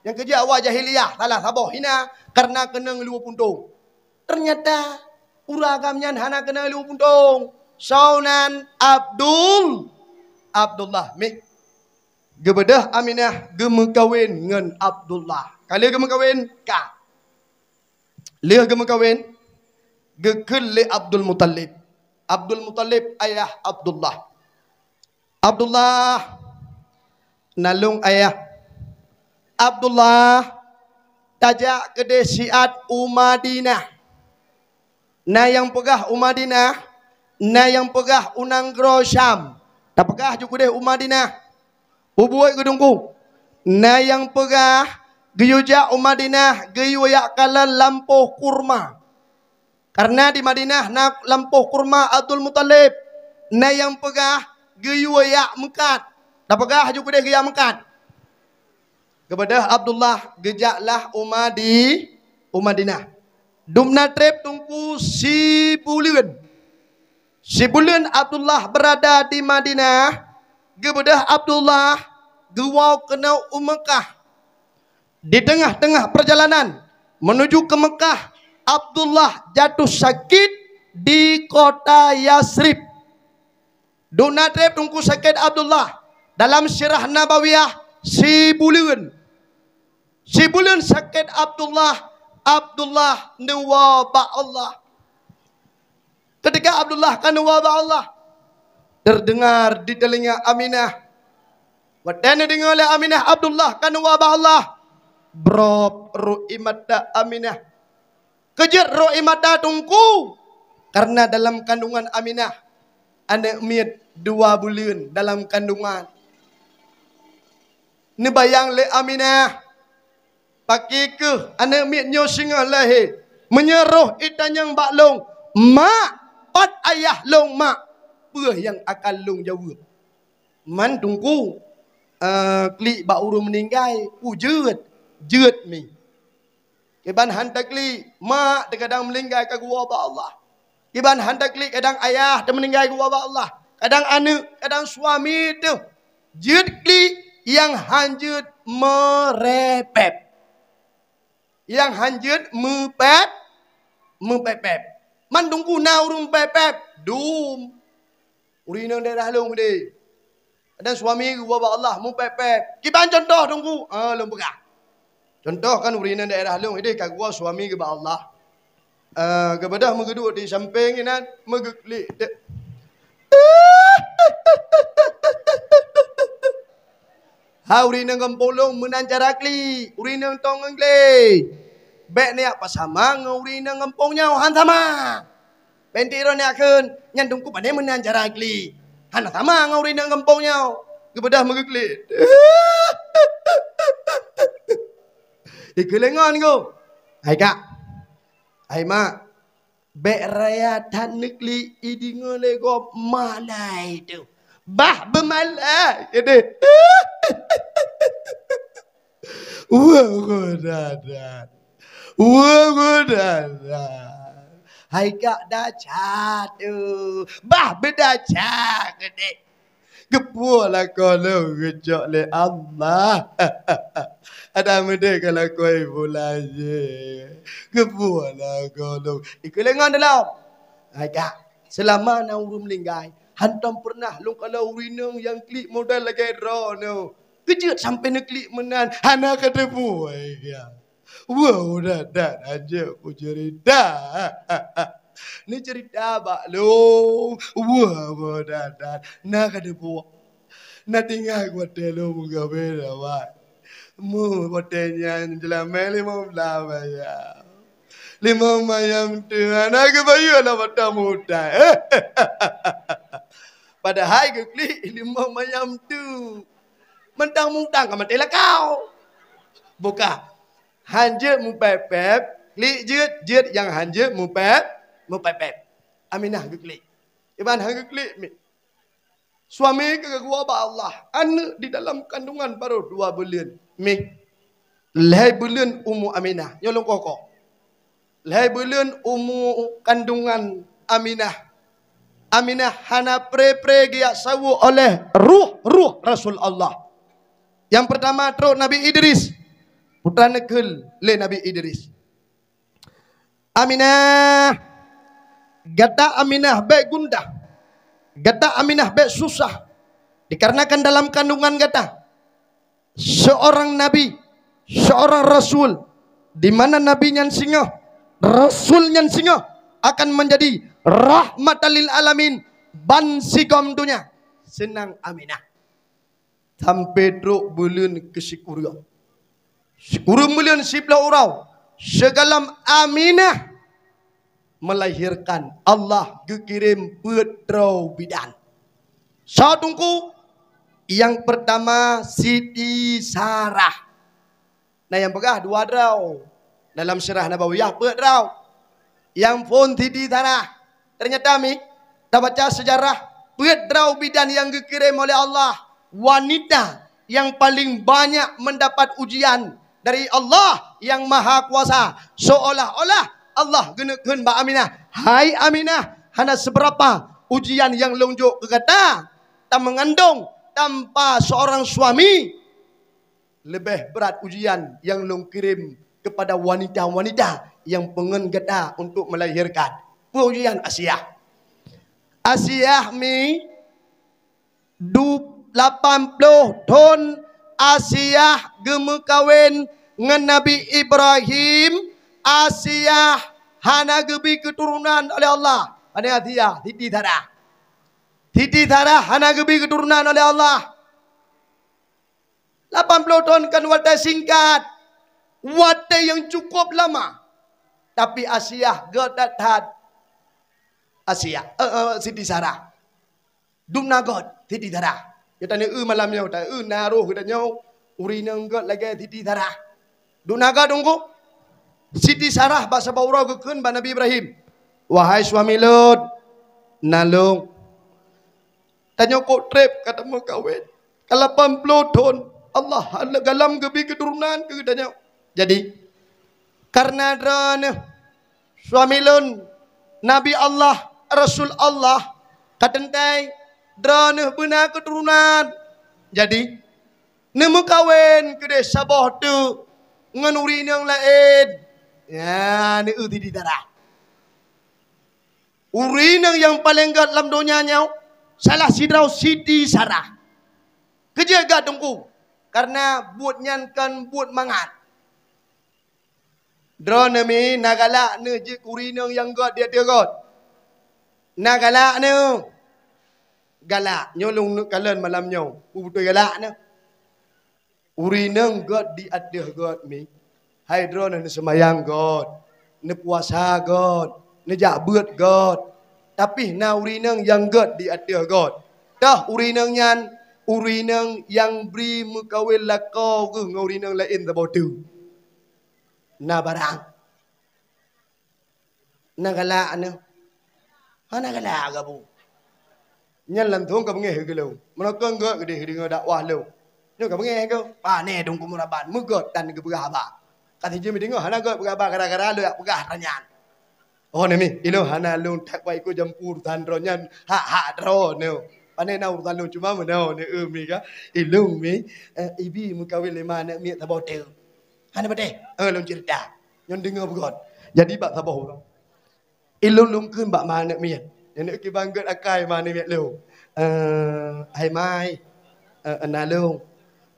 Nyang keujeuet awak jahiliyah salah saboh hina karena keunong luweue puntông. Ternyata ureueng agam nyan hana keunong luweue puntông. Soe nan? Abdul. Abdullah. Mih. Geubeudôh Aminah geumeukawen ngon Abdullah. Ka lheueh geumeukawen, ka. Lheueh geumeukawen, geukheun lé Abdul Muthalib. Abdul Muthalib ayah Abdullah. Abdullah, nalông ayah. Abdullah, tajak keudeh siat u Madinah. Na nyang peugah u Madinah, na nyang peugah u nanggroe Syam. Tapeugah ju keudeh u Madinah. Peubuet geuteungku. Na nyang peugah geuyue jak u Madinah, geuyue jak kalon lampôh kurma. Karena di Madinah na lampôh kurma Abdul Muthalib. Na nyang peugah geuyue jak meukat. Tapeugah ju keudeh geujak meukat. Geubeudôh Abdullah geujaklah u Madi-, u Madinah. Dum na treb teungku sibuleuen. Sibuleuen Abdullah beurada di Madinah, geubeudôh Abdullah geuwoe keunoe u Meukah. Di teungoh-teungoh peurjalanan meunuju keu Meukah, Abdullah jatuh sakét di kota Yasrib. Dum na treb teungku sakét Abdullah, dalam sirah Nabawiyah sibuleuen. Sibuleuen sakét Abdullah, Abdullah neuwoe bak Allah. Ketika Abdullah ka neuwoe bak Allah, terdengar di telinga Aminah. Watée neudeungoe lé Aminah Abdullah ka neuwoe bak Allah, brôb rhot ie mata Aminah. Keujeuet rhot ie mata teungku, karena dalam kandungan Aminah aneuk miet dua buleuen dalam kandungan. Neubayang lé Aminah, Pakri keuh aneuk miet nyoe singoh lahé, meunyoe roh itanyong bak lôn, "Mak, pat ayah lôn, Mak?" Peue nyang akan lôn jaweueb? Man Teungku, eh, klik bak ureuëng meuninggai, peue jeuet? Jeuet mi. Kiban han taklik, mak teuh kadang meuninggai ka geuwoe bak Allah. Kiban han taklik, kadang ayah teuh meuninggai geuwoe bak Allah. Kadang aneuk, kadang suami teuh jeuet klik nyang han jeuet meurepet. Nyang han jeuet meupet, meupepet. Man Teungku na ureuëng pepet, dum. Ureuëng inong daerah lôn deh. Dan suami geuwoe bak Allah meupepet. Kiban contoh Teungku, ah, lôn peugah. Contoh kan ureuëng inong daerah lôn deh ka geuwoe suami geuh bak Allah. Ah, geubeudôh meugeuduek di sampéng inan, meugeuklik deh. Ha ureuëng inong gampông lôn meunan cara klik, ureuëng inong tong ngon glé. Bék neujak peusama ngon ureuëng inong gampông nyoe, han sama. Bék droeneuh neujak kheun, nyan Teungku pane meunan cara klik. Hana sama ngon ureuëng inong gampông nyoe. Geubeudôh meugeuklik. Ikeu lengon ku. Hai kak. Hai mak. Bék raya that neuklik, ideungoe lé gob malai teuh. Bah beumalai keudeh. Wah, wah, dadah. Wah, wah, dadah. Hai kak daca teuh. Bah beudaca keudeh. Geupeue lakoe lôn geucok lé Allah. Ada meudeh keu lakoe ibu lajée. Geupeue lakoe lôn. Ikeu lengon dalam. Hai kak, seulama na ureuëng meuninggai, hantom peureunah lôn kalon ureuëng inong nyang klik model lagée droeneuh. Keujeuet sampoe neuklik meunan, hana kateupeue kak. Wah, udah dat aja ku cerita. Ni cerita bak lôn. Wah, udah dat. Na ka dibuat. Na tinggai ku watée lôn meugabe dah, Mak. Mu watée nyan jeulamé limong blaih mayam. Limong mayam tu, na geubayeue lah mata muda. Padahai geuklik limong mayam tu. Mantang mutang ka maté lakau. Buka. Han jeuet mupép-pép, klik jeuet, jeuet nyang han jeuet mupép, mupép-pép. Aminah geuklik. Iban han geuklik mi. Suami ka geuwoe bak Allah, aneuk di dalam kandungan baroh dua buleuen. Mi. Lhée buleuen umu Aminah. Nyoe lôn koh-koh. Lhée buleuen umu kandungan Aminah. Aminah hana pre-pre geujak sawök oleh ruh-ruh Rasul Allah. Nyang peurtama trok Nabi Idris, putra neukheun lé Nabi Idris. Aminah, gata Aminah bék gundah, gata Aminah bék susah, dikarenakan dalam kandungan gata seorang nabi, seorang rasul, di mana nabi nyan singoh, rasul nyan singoh akan menjadi rahmatan lil alamin ban sigom donya. Seunang Aminah. Sampoe trok buleuen keusikureueng. Sikureueng buleuen siploh uroe, sigohlom Aminah melahirkan, Allah geukirém peuet droe bidan. Soe teungku? Nyang peurtama Siti Sarah. Na nyang peugah dua droe. Dalam Sirah Nabawiyah peuet droe. Nyang phon Siti Sarah. Ternyata mi, tabaca seujarah, peuet droe bidan nyang geukirém oleh Allah, wanita nyang paleng banyak mendapat ujian dari Allah Nyang Maha Kuasa, seolah-olah Allah geuneuk kheun bak Aminah, "Hai Aminah, hana seubeurapa ujian nyang lôn jok keu gata, tameungandong tanpa seorang suami." Leubeh brat ujian nyang lôn kirém keupada wanita-wanita nyang peungeut gata untuk melahirkan. Peue ujian Asiah? Asiah mi du-, lapan ploh thon Asiah geumeukawen ngon Nabi Ibrahim, Asiah hana geubi keuturonan oleh Allah. Pane Asiah? Siti Sarah. Siti Sarah hana geubi keuturonan oleh Allah. Lapan ploh thon kan watée singkat, watée nyang cukup lama. Tapi Asiah göt that-that. Asiah, eh, eh, Siti Sarah. Dum na göt Siti Sarah. Geutanyoe, eu, malam nyoe, ta-, eu, na roh geutanyoe, ureuëng inong göt lagée Siti Sarah. Dum na gét Teungku. Siti Sarah bak saboh uroe geukheun bak Nabi Ibrahim, "Wahai suami lôn, na lôn, tanyoe kok treb ka tameukawen, ka lapan ploh thon, Allah hana galam geubi keuturonan keu geutanyoe. Jadi, kareuna droeneuh suami lôn, Nabi Allah, Rasul Allah, ka teuntée droeneuh beuna keuturonan. Jadi, neumeukawen keudeh saboh teuk ngon ureuëng inong laén." Nyan, neu-eu Siti Sarah. Ureuëng inong nyang paleng gét lam donya nyoe, salah sidroe Siti Sarah. Keu jeuet gét Teungku, kareuna buet nyan kon buet mangat. Droeneuh mi na galak neuh jeuet keu ureuëng inong nyang gét di ateueh gét? Na galak neuh? Galak. Nyoe lôn neuk kalon malam nyoe. Peue beutôi galak neuh? Ureuëng inong gét di ateueh gét mi. Hai droeneuh neuseumayang gét, neupuasa gét, neujak beuet gét. Tapi na ureuëng inong nyang gét di ateueh gét. Toh ureuëng inong nyan, ureuëng inong nyang bri meukawen lakoe geuh ngon ureuëng inong laén saboh teuk. Na barang. Na galak neuh? Hana galak gabung. Nyan langsông ka beungéh keu lôn. Meunokon gét geudeh deungoe dakwah lôn. Nyoe ka beungéh keu. Pane Teungku Muraban meugét dan geupeugah haba. Ka sijeuem deungoe hana gét peugah haba gara-gara lôn jak peugah ranyan. Oh, neumi, ilôn hana lôn that wai ku jampu urusan droe nyan, hak-hak droe nyoe. Pane na urusan lôn cuma meunoe neu mi ka. Ilôn mi, eh, ibi meukawen lé ma aneuk miet saboh teuk. Hana beuteh. Eh, lôn cerita. Nyoe deungoe beugét. Jadi bak saboh uroe. Ilôn lôn kheun bak ma aneuk miet. Nenek kiban gét akai ma aneuk miet lôn. Eh, hai mai. Eh, na lôn.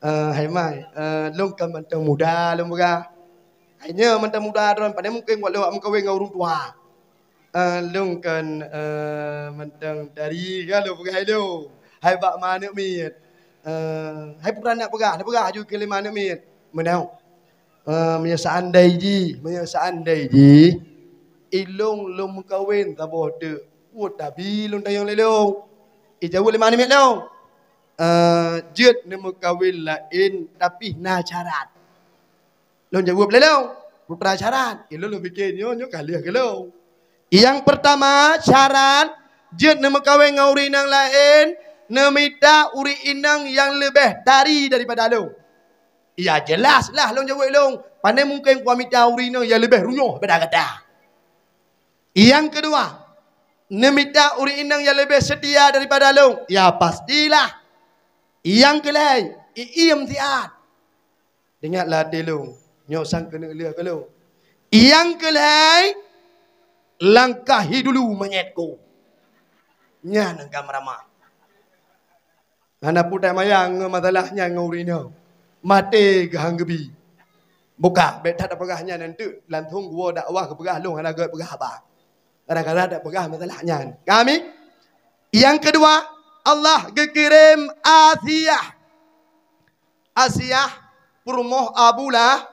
Eh, hai mai. Eh, lôn kan mantong muda lôn peugah. Hai nyoe mantong muda droe, pane mungken wak lôn wak meukawen ngon ureuëng tuha. Eh, lôn kan, eh, mantong dari ka lôn peugah hai lôn. Hai bak ma aneuk miet. Eh, hai peue nak peugah, nak peugah aju keu lé ma aneuk miet. Meunoe. Eh, meunyoe seandai jih, meunyoe seandai jih, ilôn lôn meukawen saboh teuk, peue tabi lôn tanyong lé lôn. Ijaweueb lé ma aneuk miet lôn. Eh, jeuet neumeukawen laén, tapi na syarat. Lôn jaweueb lé lôn, peue syarat? Ilôn lôn pike nyoe, nyoe ka lheueh keu lôn. Nyang peurtama, syarat jeuet neumeukawen ngon ureuëng inong laén, neumita ureuëng inong nyang leubeh tari daripada lôn. Ya, jeulaih lah lôn jaweueb lôn. Pane mungken kuamita ureuëng inong nyang leubeh runoh daripada gata. Nyang keudua, neumita ureuëng inong nyang leubeh seutia daripada lôn. Ya, pastilah. Nyang keulhèe, ié meusiat. Ingat lam até lôn, nyoe sang keuneuk lheueh keu lôn. Nyang keulhèe, langkahi dulu manyét ku. Nyan nyang ka meuramah. Hana putai mayang ngon masalah nyan ngon ureuëng inong. Maté geuh han geubi. Buka, bék that tapeugah nyan, nyan teuk langsông geuwoe dakwah geupeugah lôn hana gét peugah haba. Gara-gara tapeugah masalah nyan. Kami, nyang keudua, Allah geukirém Asiah. Asiah peurumoh Abu Lahab.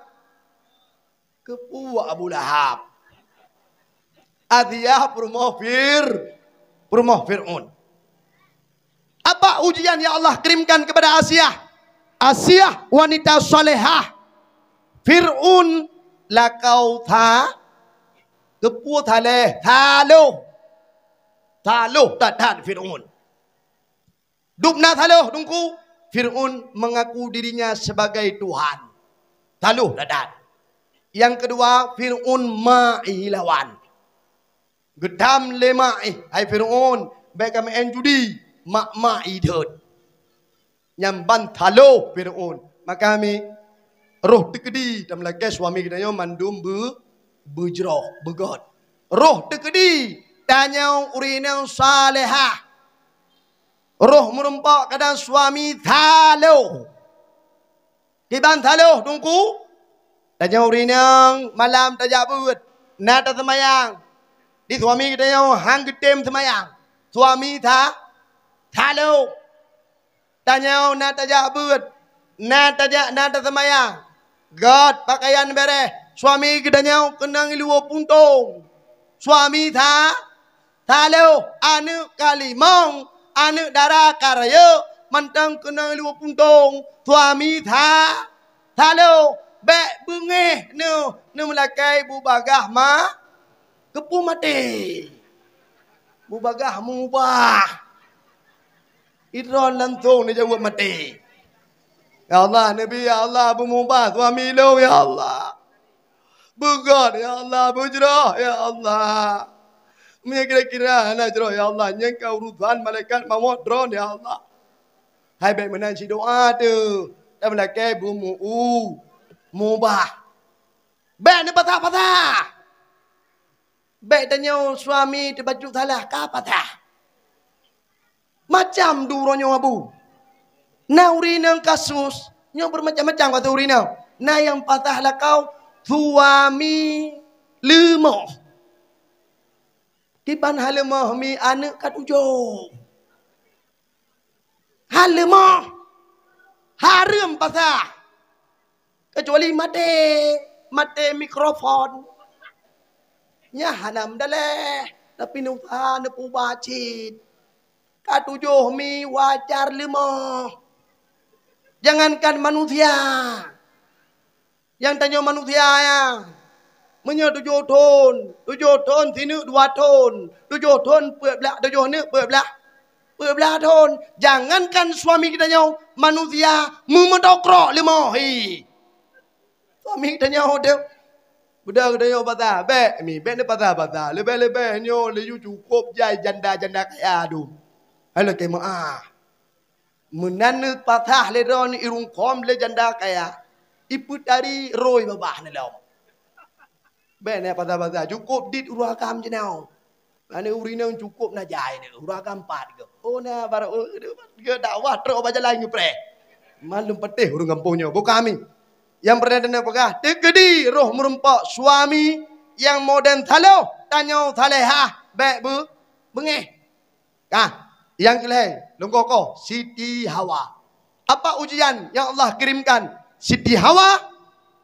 Keupeue Abu Lahab? Asiah peurumoh Fir-, peurumoh Fir'aun. Apa ujian yang Allah kirimkan kepada Asiah? Asiah wanita salehah. Fir'aun lakoe tha-, keupeue thaleh, thaloh. Thaloh that-that Fir'aun. Dum na thaloh Teungku, Fir'aun mengaku dirinya sebagai Tuhan. Thaloh that-that. Nyang keudua, Fir'aun ma jih lawan. Geutham lé ma jih, "Hai Fir'aun, bék kameu'en judi, mak-mak jih deuet." Nyan ban thaloh Fir'aun. Maka mi roh teukeudi, tameulakée suami geutanyoe mandum beu-, beujroh, beugét. Roh teukeudi, tanyoe ureuëng inong salehah. Roh meurumpok kadang suami thaloh. Kiban thaloh Teungku, tanyoe ureuëng inong malam tajak beuet, na taseumayang. Di suami geutanyoe han geutem seumayang. Suami tha-, thaloh. Tanyoe na tajak beuet, na tajak, na taseumayang. Gét pakaian beureh, suami geutanyoe keunong iluwa puntông. Suami tha-, thaloh, aneuk ka limong, aneuk dara ka rayeuk, mantong keunong iluwa puntông. Suami tha-, thaloh. Bék beungéh neu, neu meulakée bubagaih ma, keupeue maté. Bubagaih mubah. Idron langsong neujaweueb maté. Ya Allah, Nabi, ya Allah, beumubah suami lôn, ya Allah. Beugét, ya Allah, beujroh, ya Allah. Meunyoe kira-kira hana jroh, ya Allah, nyan ka urusan malaikat mawöt droen, ya Allah. Hai bék meunan sidoa teuh, dan meulakée beumeu-, mubah. Bék neupatah-patah. Bék tanyoe suami teubacut salah ka patah. Macam duroe nyoe abu. Na ureuëng inong kasus, nyoe bermacam-macam kasus ureuëng inong. Na nyang patah lakau suami leumoh. Kiban hana leumoh mi aneuëk ka tujoh. Hana leumoh. Hareuem patah. Kecuali maté, maté mikrofon. Nyan hana meudaleh, tapi neusaha neupeuba cit. Ka tujoh mi wajar leumoh. Jangankan manusia. Nyang tanyoe manusia nyan. Meunyoe tujoh thon, tujoh thon sineuk dua thon, tujoh thon peuet blaih, tujoh neuk peuet blaih, peuet blaih thon. Jangankan suami geutanyoe, manusia meumeutokro leumoh, hi. Suami geutanyoe deuh. Beuda geutanyoe patah, bék mi, bék neupatah-patah. Leubeh-leubeh nyoe laju cukôp jai janda-janda kaya dum. Hai lakée meu'ah. Meunan neupatah lé droeneuh irungkôm lé janda kaya, ipeutari roi babah neulom. Bék neupatah-patah, cukôp dit ureuëng agam jinoe. Aneuk ureuëng inong cukôp na jai nyoe, ureuëng agam pat geuh. Oh na barô, oh, geuh dakwah trok bak jalan ngeupréh. Malum patéh ureuëng gampông nyoe, bukan mi. Nyang peureulée tapeugah, teukeudi roh meurumpok suami nyang modern saloh, tanyoe salehah, bék beu-, beungéh. Kah, nyang keulhée, lôn koh-koh, Siti Hawa. Apa ujian yang Allah kirimkan? Siti Hawa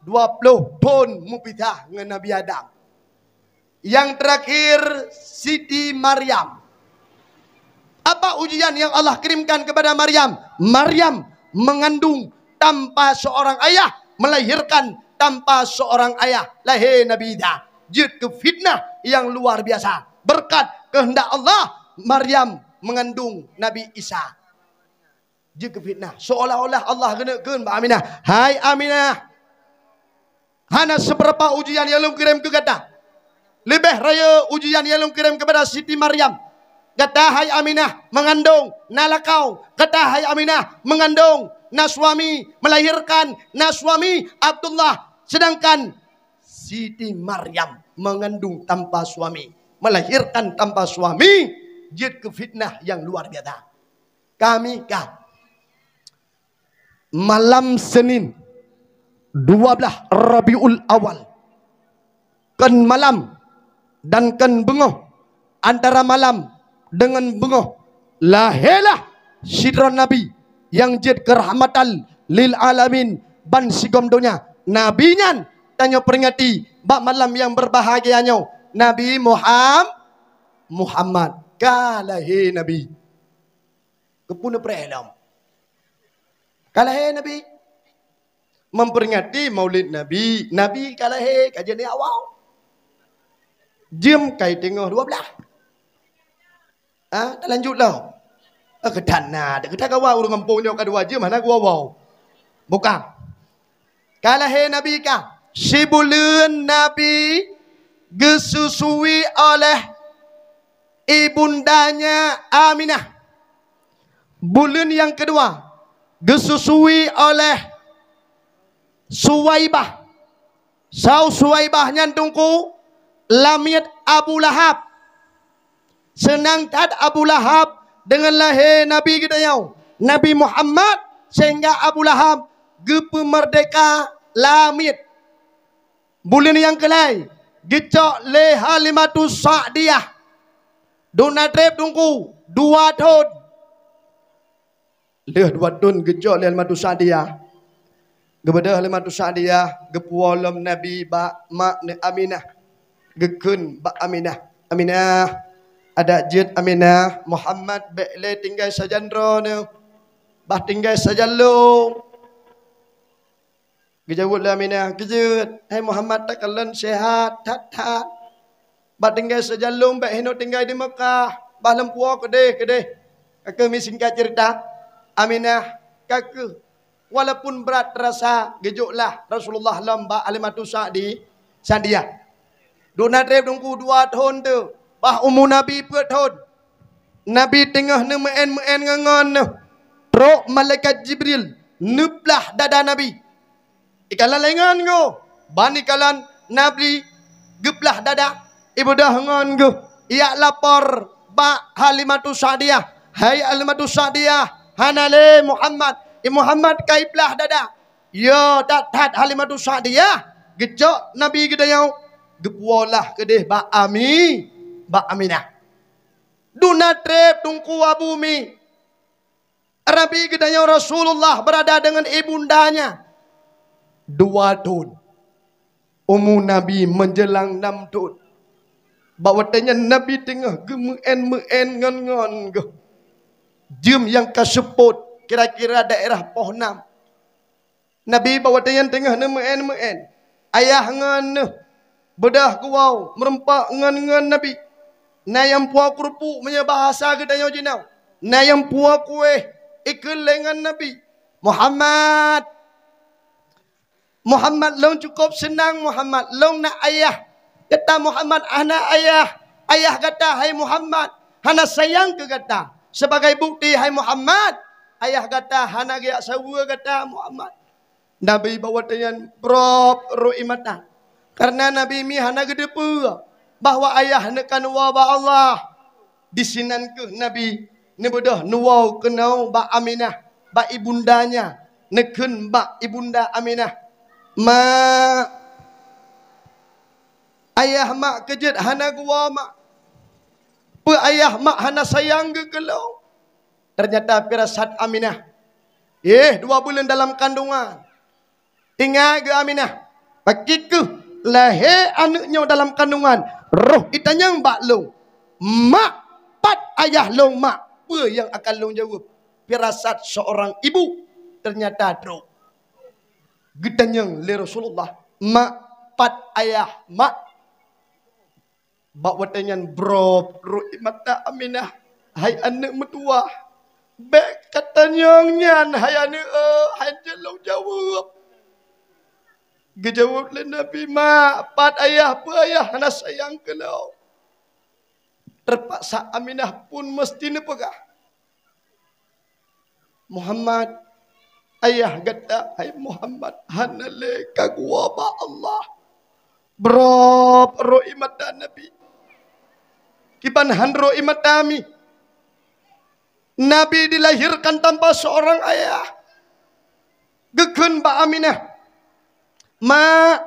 dua ploh thon meupisah ngon Nabi Adam. Nyang teurakhir, Siti Maryam. Apa ujian yang Allah kirimkan kepada Maryam? Maryam mengandung tanpa seorang ayah, melahirkan tanpa seorang ayah. Lahé Nabi Isa. Jeuet keu fitnah nyang luar biasa. Beureukat keuheundak Allah, Maryam mengandung Nabi Isa. Jeuet keu fitnah. Seolah-olah Allah geuneuk kheun bak Aminah, "Hai Aminah, hana seubeurapa ujian nyang lôn kirém keu gata. Leubeh rayeuk ujian nyang lôn kirém keupada Siti Maryam. Gata, hai Aminah, meungandong, na lakau. Gata, hai Aminah, meungandong, na suami, melahirkan, na suami, Abdullah. Sedangkan Siti Maryam mengandung tanpa suami, melahirkan tanpa suami, jeuet keu fitnah nyang luar biasa." Kami kah. Malam Senin, dua belas Rabiul Awal, kon malam dan kon beungoh, antara malam deungon beungoh, lahé lah sidroe nabi nyang jeuet keu rahmatan lil alamin, ban sigom donya. Nabi nyan tanyoe peuringati bak malam nyang beurbahagia nyoe, Nabi Muham-, Muhammad. Ka lahé Nabi. Keupeue neupreh lom? Ka lahé Nabi. Memperingati Maulid Nabi, Nabi ka lahé, ka jeuet awai. Jeuem kai teungoh dua belas. Ah, talanjut lom. Ah, keutan na, keutan kawa ureuëng gampông nyoe ka dua jeuem hana geuwoe-woe. Bukan. Ka lahé Nabi ka. Sibuleuen Nabi geususui oleh ibundanya Aminah. Buleuen nyang keudua geususui oleh Suwaibah. Saboh Suwaibah nyan teungku, lamiet Abu Lahab. Seunang that Abu Lahab deungon lahé Nabi geutanyoe, Nabi Muhammad, sehingga Abu Lahab geupeumeurdeka lamiet. Buleuen nyang keulhèe geucok lé Halimatus Sa'diyah. Dum na treb teungku dua thon. Lheueh dua thon geucok lé Halimatus Sa'diyah. Geubeudôh Halimatus Sa'diyah, geupuwoe lom Nabi bak mak neuh Aminah. Geukheun bak Aminah, "Aminah, adak jeuet Aminah, Muhammad bèk lé tinggai sajan droeneuh, bah tinggai sajan lôn." Geujaweueb lé Aminah, "Keujeuet, hai Muhammad, takalon seuhat that-that. Bak tinggai seujalom, bèk hinoe tinggai di Meukah, bah lôn puwoe keudeh-keudeh." Ka keuh mi singkat ceurita, Aminah ka keuh, walaupun brat teurasa, geujok lah Rasulullah lom bak Halimatus Sa'di-, Sa'diyah. Duna treb teungku dua thon teuh, bah umu Nabi peuet thon. Nabi teungoh neumeu'en-meu'en ngon-ngon neuh, trok malaikat Jibril neuplah dada Nabi. Ikalon lé ngon geuh, ban ikalon Nabi geuplah dada, ibeudôh ngon geuh, ijak lapor bak Halimatus Sa'diyah, "Hai Halimatus Sa'diyah, hana lé Muhammad, i Muhammad ka iplah dada." Yo, that-that Halimatus Sa'diyah geucok Nabi geutanyoe, geupuwoe lah keudeh bak Ami-, bak Aminah. Duna treb teungku Abu Mi. Nabi geutanyoe Rasulullah beurada deungon ibundanya dua thon. Umu Nabi meujeulang nam thon. Bak watèe nyan Nabi teungoh geumeu'en-meu'en ngon-ngon geuh. Jeuem nyang ka seupôt kira-kira daerah poh nam. Nabi bak watèe nyan teungoh neumeu'en-meu'en. Ayah ngon neuh beudôh geuwoe meurumpok ngon-ngon Nabi. Na nyang puwoe keureupuk meunyoe bahasa geutanyoe jinoe. Na nyang puwoe kueh ikheun lé ngon Nabi. "Muhammad, Muhammad, lôn cukôp seunang, Muhammad. Lôn na ayah. Gata, Muhammad, hana ayah. Ayah gata, hai Muhammad, hana sayang keu gata. Sebagai bukti, hai Muhammad, ayah gata hana geujak saweue gata, Muhammad." Nabi bak watèe nyan brôb rô ié mata. Kareuna Nabi Mi hana geuteupeue bahwa ayah neuka neuwoe bak Allah. Disinan keuh Nabi neubeudôh neuwoe keunoe bak Aminah, bak ibundanya, neukheun bak ibunda Aminah, "Mak, ayah mak keujeuet hana geuwoe, mak. Peue ayah mak hana sayang geuh keu lôn?" Teunyata pirasat Aminah, eh, dua buleuen dalam kandungan. Ingat geuh Aminah, pakri keuh lahé aneuk nyoe dalam kandungan, roh itanyong bak lôn, "Mak, pat ayah lôn, mak?" Peue nyang akan lôn jaweueb? Pirasat seurang ibu teunyata trôk. Geutanyong lé Rasulullah, "Mak, pat ayah, mak?" Bak watèe nyan brôb rô ié mata Aminah, "Hai aneuk meutuwah, bèk katanyong nyan, hai aneuk, eh, hanjeuet lôn jaweueb." Geujaweueb lé Nabi, "Mak, pat ayah, peue ayah hana sayang keu lôn?" Teupaksa Aminah pun meuseuti neupeugah, "Muhammad, ayah gata, hai Muhammad, hana lé ka geuwoe bak Allah." Brôb rô ié mata Nabi. Kiban han rô ié mata Mi. Nabi dilahirkan tanpa seorang ayah. Geukheun bak Aminah, "Mak,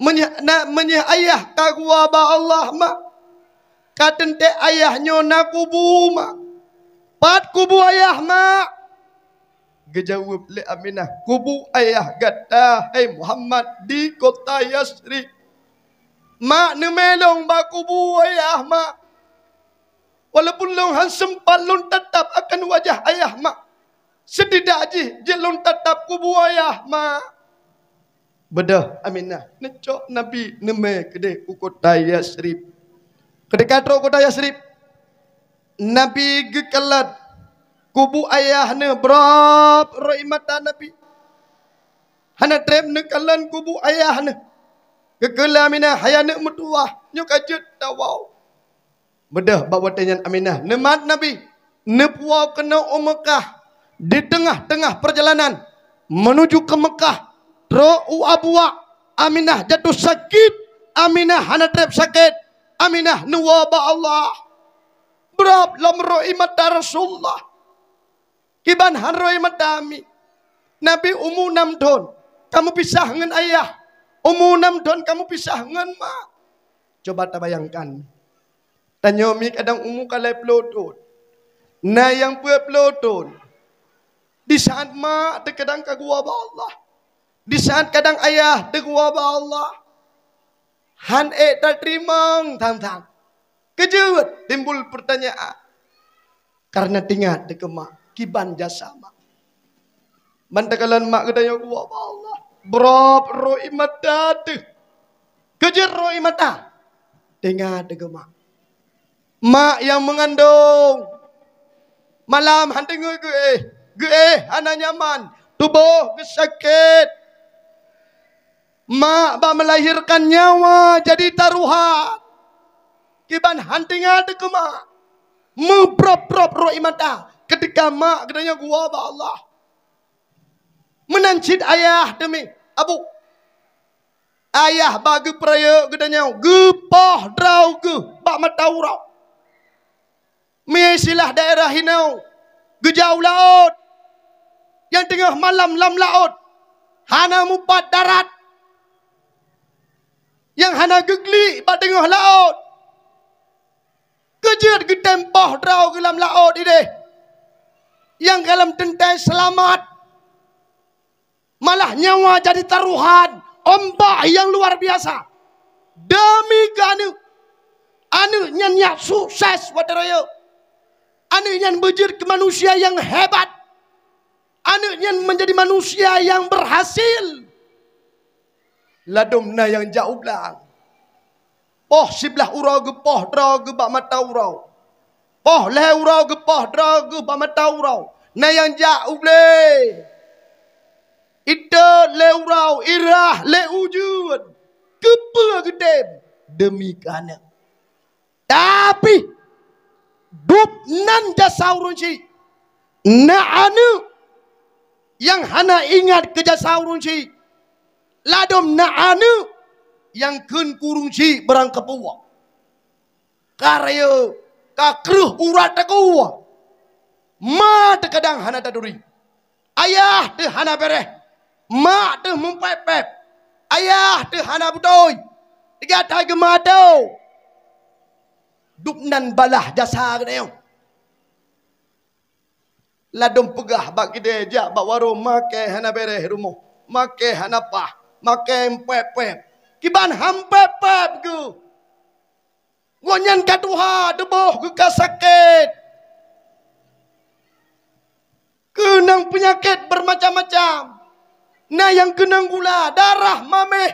meunyoe na, meunyoe ayah ka geuwoe bak Allah, mak, ka teuntèe ayah nyoe na kubu, mak. Pat kubu ayah, mak?" Geujaweueb lé Aminah, "Kubu ayah gata, hai Muhammad, di kota Yasrib. Mak, neumè lôn bak kubu ayah, mak. Walaupun lôn han seumpat lôn tatap akan wajah ayah, mak, setidak jih jeuet lôn tatap kubu ayah, mak." Beudôh Aminah neucok Nabi neumè keudeh u kota Yasrib. Keudeh ka trôk kota Yasrib, Nabi geukalon kubu ayah neuh, brôb rô ié mata Nabi. Hana trép neukalon kubu ayah neuh. Geukheun lé Aminah, "Hai aneuk meutuwah, nyoe ka jeuet tawoe." Beudôh bak watèe nyan Aminah neumat Nabi, neupuwoe keunoe u Meukah. Di teungoh-teungoh peurjalanan meunuju keu Meukah, trôk u Abuwa, Aminah jatuh sakét. Aminah hana trép sakét. Aminah neuwoe bak Allah. Brôb lom rô ié mata Rasulullah. Kiban han rô ié mata Mi. Nabi umu nam thôn, ka meupisah ngon ayah. Umu nam thôn ka meupisah ngon mak. Cuba tabayangkan. Tanyoe Mi kadang umu ka lhèe ploh thôn. Na nyang peuet ploh thôn. Di saat mak teuh kadang ka geuwoe bak Allah. Di saat kadang ayah teuh geuwoe bak Allah. Han ék tateurimong thang-thang. Keujeuet timbul peurtanyaan. Kareuna teuingat dikeue mak, kiban jasa mak. Ban takalon mak geutanyoe geuwoe bak Allah. Brok rhot ie mata teuh. Keujeuet rhot ie mata. Teuingat deungon mak. Mak nyang meungandong. Malam han teungeut geuéh. Geuéh hana nyaman. Tuboh geusakét. Mak bak meulahirkan nyawa jadi taruhan. Kiban han teuingat deungon mak. Meubrok-brok rhot ie mata. Keutika mak geutanyoe geuwoe bak Allah. Meunan cit ayah teumi, abu. Ayah bak geupeurayeuk geutanyoe, geupoh droe geuh bak mata uroe. Meuistilah daerah inoe, geujak u laôt. Nyang teungoh malam lam laôt, hana mupat darat. Nyang hana geuglik bak teungoh laôt. Keujeuet geutem poh droe geuh lam laôt idéh. Nyang ka lam teuntée seulamat. Malah nyawa jadi taruhan, ombak nyang luar biasa. Deumi keu aneuëk. Aneuëk nyan nyang sukses watée rayeuk. Aneuëk nyan beujeuet keu manusia nyang hebat. Aneuëk nyan menjadi manusia nyang berhasil. Ladôm na nyang jak u blang. Poh siblaih uroe geupoh droe geuh bak mata uroe. Poh lhée uroe geupoh droe geuh bak mata uroe. Na nyang jak u blée. Itot lé uroe, irah lé ujeuen. Keupeue geutem? Deumi keu aneuëk. Tapi, dub nan jasa ureuëng syiek. Na aneuëk nyang hana ingat keu jasa ureuëng syiek. Ladôm na aneuëk nyang kheun keu ureuëng syiek beurangkapeue. Ka rayeuk, ka kreueh urat takue. Ma teukadang hana taturi. Ayah teuh hana béréh, mak teuh meupép-pép, ayah teuh hana beutôi, teuga that geumeuatoe. Dub nan balaih jasa geutanyoe. Ladôm peugah bak kidée jak bak warông, makai hana béréh rumoh, makai hana paih, makai meupép-pép. Kiban han pép-pép geuh. Gobnyan ka tuha, tuboh geuh ka sakét. Keunong peunyakét beumacam-macam. Na nyang keunong gula, darah, maméh.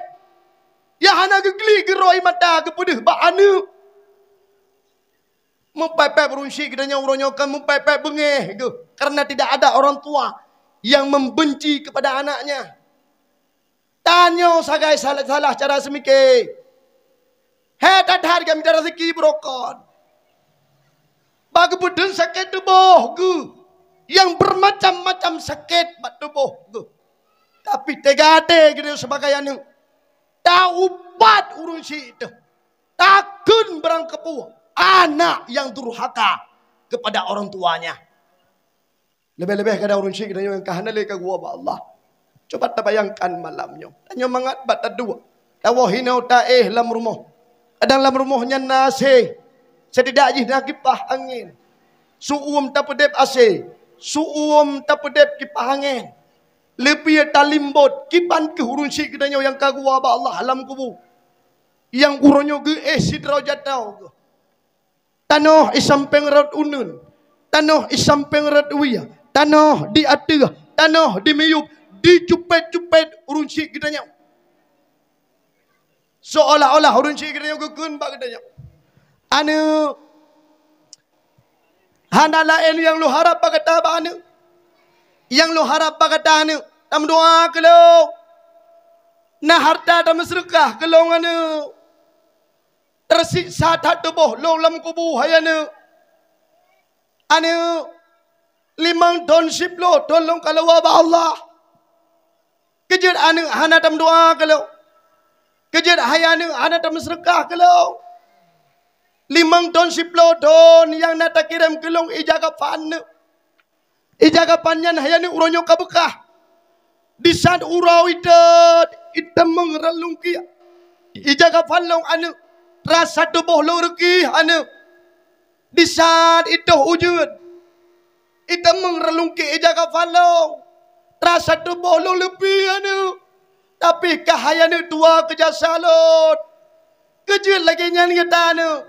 Nyang hana geuglik geurhot ie mata geupeudeuh bak aneuëk. Meupép-pép ureuëng syiek geutanyoe uroe nyoe kan meupép-pép beungéh geuh, karena tidak ada orang tua yang membenci kepada anaknya. Tanyoe sagai salah, salah cara seumike. Hé that-that geuh mita raseuki beurokon. Bak geupeudeun sakét tuboh geuh, nyang beumacam-macam sakét bak tuboh geuh. Tapi teuga até geutanyoe sibagai aneuëk, taubat ureuëng syiek teuh, takheun beurangkapeue, anak nyang durhaka kepada orang tuanya. Leubeh-leubeh kadang ureuëng syiek geutanyoe nyang ka hana lé ka geuwoe bak Allah. Cuba tabayangkan malam nyoe. Tanyoe mangat bak taduek. Tawoe hinoe taéh lam rumoh. Kadang lam rumoh nyan na asé. Setidak jih na kipah angén. Su uem tapeudeb asé. Su uem tapeudeb kipah angén. Leubeh talimbot kiban keuh ureuëng syiek geutanyoe nyang ka geuwoe bak Allah lam kubu. Nyang uroe nyoe geuéh sidroe jaroe geuh. Tanoh i sampéng rot uneuen, tanoh i sampéng rot wie, tanoh di ateueh, tanoh di miyueb, dicupét-cupét ureuëng syiek geutanyoe. Seolah-olah ureuëng syiek geutanyoe geukheun bak geutanyoe, "Aneuëk, hana laén nyang lôn harab bak gata bak aneuëk. Nyang lôn harab bak gata aneuëk, tameudoá keu lôn. Na hareuta tameuseudeukah keu lôn aneuëk." Teusiksa that tuboh lôn lam kubu, hai aneuëk. Aneuëk, limong thon siploh thon lôn ka lôn woe bak Allah. Keujeuet aneuëk hana tameudoá keu lôn. Keujeuet hai aneuëk hana tameuseudeukah keu lôn. Limong thon siploh thon nyang na takirém keu lôn ija kafan aneuëk. Ija kafan nyan hai aneuëk uroe nyoe ka beukah. Disaat uroe itot, iteumeung rot lôn kiek. Ija kafan lôn aneuëk, rasa tuboh lôn reukih aneuëk. Disaat itoh ujeuen, iteumeung rot lôn kiek ija kafan lôn, rasa tuboh lôn leupie aneuëk. Tapi ka hai aneuëk tuha keu jasa lôn. Keujeuet lagée nyan gata aneuëk.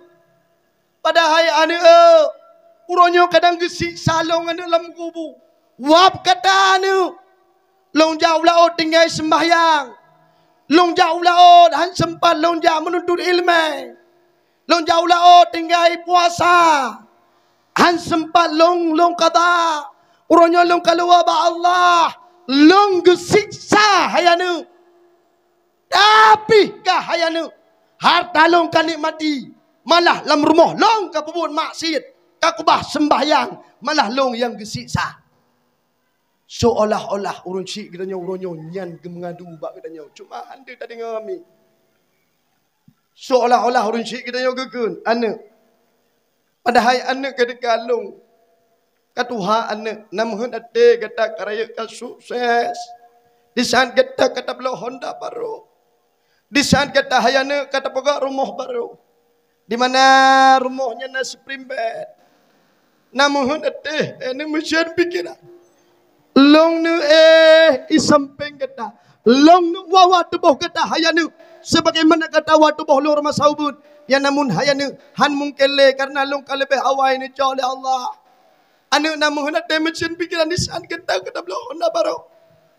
Padahai aneuëk, uroe nyoe kadang geusiksa lôn aneuëk lam kubu. Wab gata aneuëk, Lôn jak u laôt tinggai seumbahyang. Lôn jak u laôt han seumpat lôn jak meununtut iéleumé. Lôn jak u laôt tinggai puasa. Han seumpat lôn, lôn qadha. Uroe nyoe lôn kaluwa bak Allah. Lôn geusiksa hai aneuk. Tapi ka hai aneuk, hareuta lôn ka nikmati, malah lam rumoh lôn ka peubuet maksiet, ka keubah seumbahyang, malah lôn nyang geusiksa. Seolah-olah ureuëng syiek geutanyoe uroe nyoe nyan geumeungadu bak geutanyoe. Cuma hana tadeungoe mi. Seolah-olah ureuëng syiek geutanyoe geukheun, aneuk. Padahai aneuk ka teuka lôn. Ka tuha aneuk, na meuheuét até gata ka rayeuk ka sukses. Di saat gata ka tabloe honda barô. Di saat gata hai aneuk ka tapeugah rumoh barô. Di mana rumoh nyan na spring bed. Na meuheuét até, eh, na meucen pikeran. Lôn neuéh i sampéng gata. Lôn neuwa-wa tuboh gata hai aneuk, sebagaimana gata wa tuboh lôn rumoh saubeuet. Ya namun hai aneuk, han mungken lé, karena lôn ka leubeh awai neucok lé Allah. Aneuk na meuheuét até meucen pikeran di saat gata ka tabloe honda barô.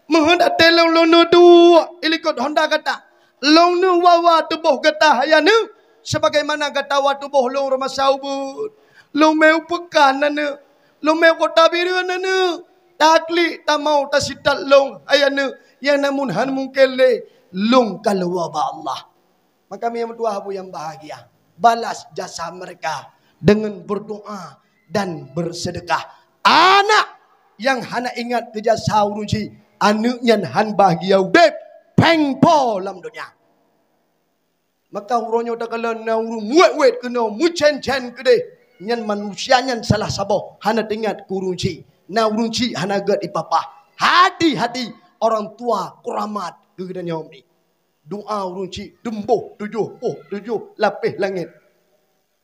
Meuheuét até lôn, lôn neuduek i likot honda gata. Lôn neuwa-wa tuboh gata hai aneuk, sebagaimana gata wa tuboh lôn rumoh saubeuet. Lôn meu peukan aneuk, lôn meu kota Bireuen aneuk. Taklik tamong tasitat lôn hai aneuk, ya namun han mungken lé, lôn kaluwa bak Allah. Maka mi meutuah abu nyang bahagia, balas jasa mereka dengan berdoa dan bersedekah. Anak nyang hana ingat keu jasa ureuëng syiek, aneuk nyan han bahagia udeb, péng po lam donya. Maka uroe nyoe takalon na ureuëng wet-wet keunoe meucen-cen keudeh, nyan manusia nyan salah saboh hana teuingat keu ureuëng syiek. Na ureuëng syiek hana gét ipapah. Hati-hati orang tua kuramat keu geutanyoe mi. Doa ureuëng syiek teumbôh tujoh poh tujoh lapéh langét,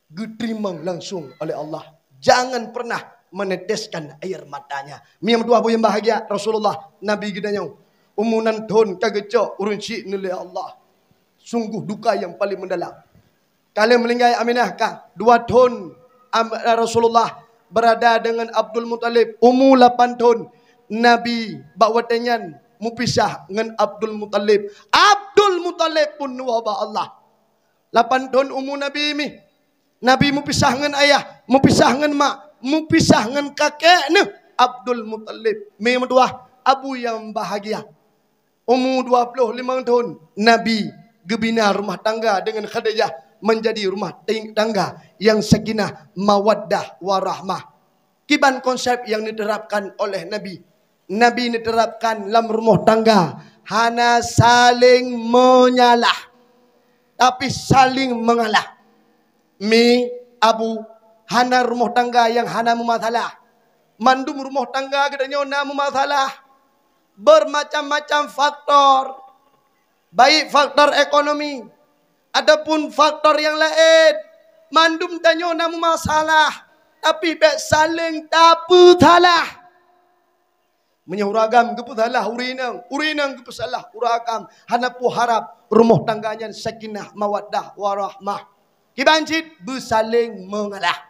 geuteurimong langsung oleh Allah. Jangan pernah meneteskan air matanya. Mi meutuah abu nyang bahagia, Rasulullah, Nabi geutanyoe, umu nam thon ka geucok ureuëng syiek nyan lé Allah. Sungguh duka yang paling mendalam. Ka lheueh meuninggai Aminah ka dua thon, am-, Rasulullah berada dengan Abdul Muthalib, umu lapan thon. Nabi bak watée nyan meupisah ngon Abdul Muthalib. Abdul Muthalib pun neuwoe bak Allah. Lapan thon umu Nabi mi. Nabi meupisah ngon ayah, meupisah ngon mak, meupisah ngon kakek neuh Abdul Muthalib. Mi meutuah, abu nyang bahagia. Umu dua ploh limong thon, Nabi geubina rumah tangga dengan Khadijah menjadi rumah ting-, tangga yang sakinah, mawaddah, warahmah. Kiban konsep yang diterapkan oleh Nabi. Nabi diterapkan lam rumoh tangga hana saling menyalah, tapi saling mengalah. Mi, abu, hana rumoh tangga yang hana meumasalah. Mandum rumoh tangga geutanyoe na meumasalah. Bermacam-macam faktor. Baik faktor ekonomi ataupun faktor yang laén, mandum tanyoe na meumasalah, tapi bék saléng tapeusalah. Meunyoe ureuëng agam geupeusalah ureuëng inong, ureuëng inong geupeusalah ureuëng agam, hana peue harab rumoh tangga nyan sakinah, mawaddah, warahmah. Kiban cit beusaléng meungalah.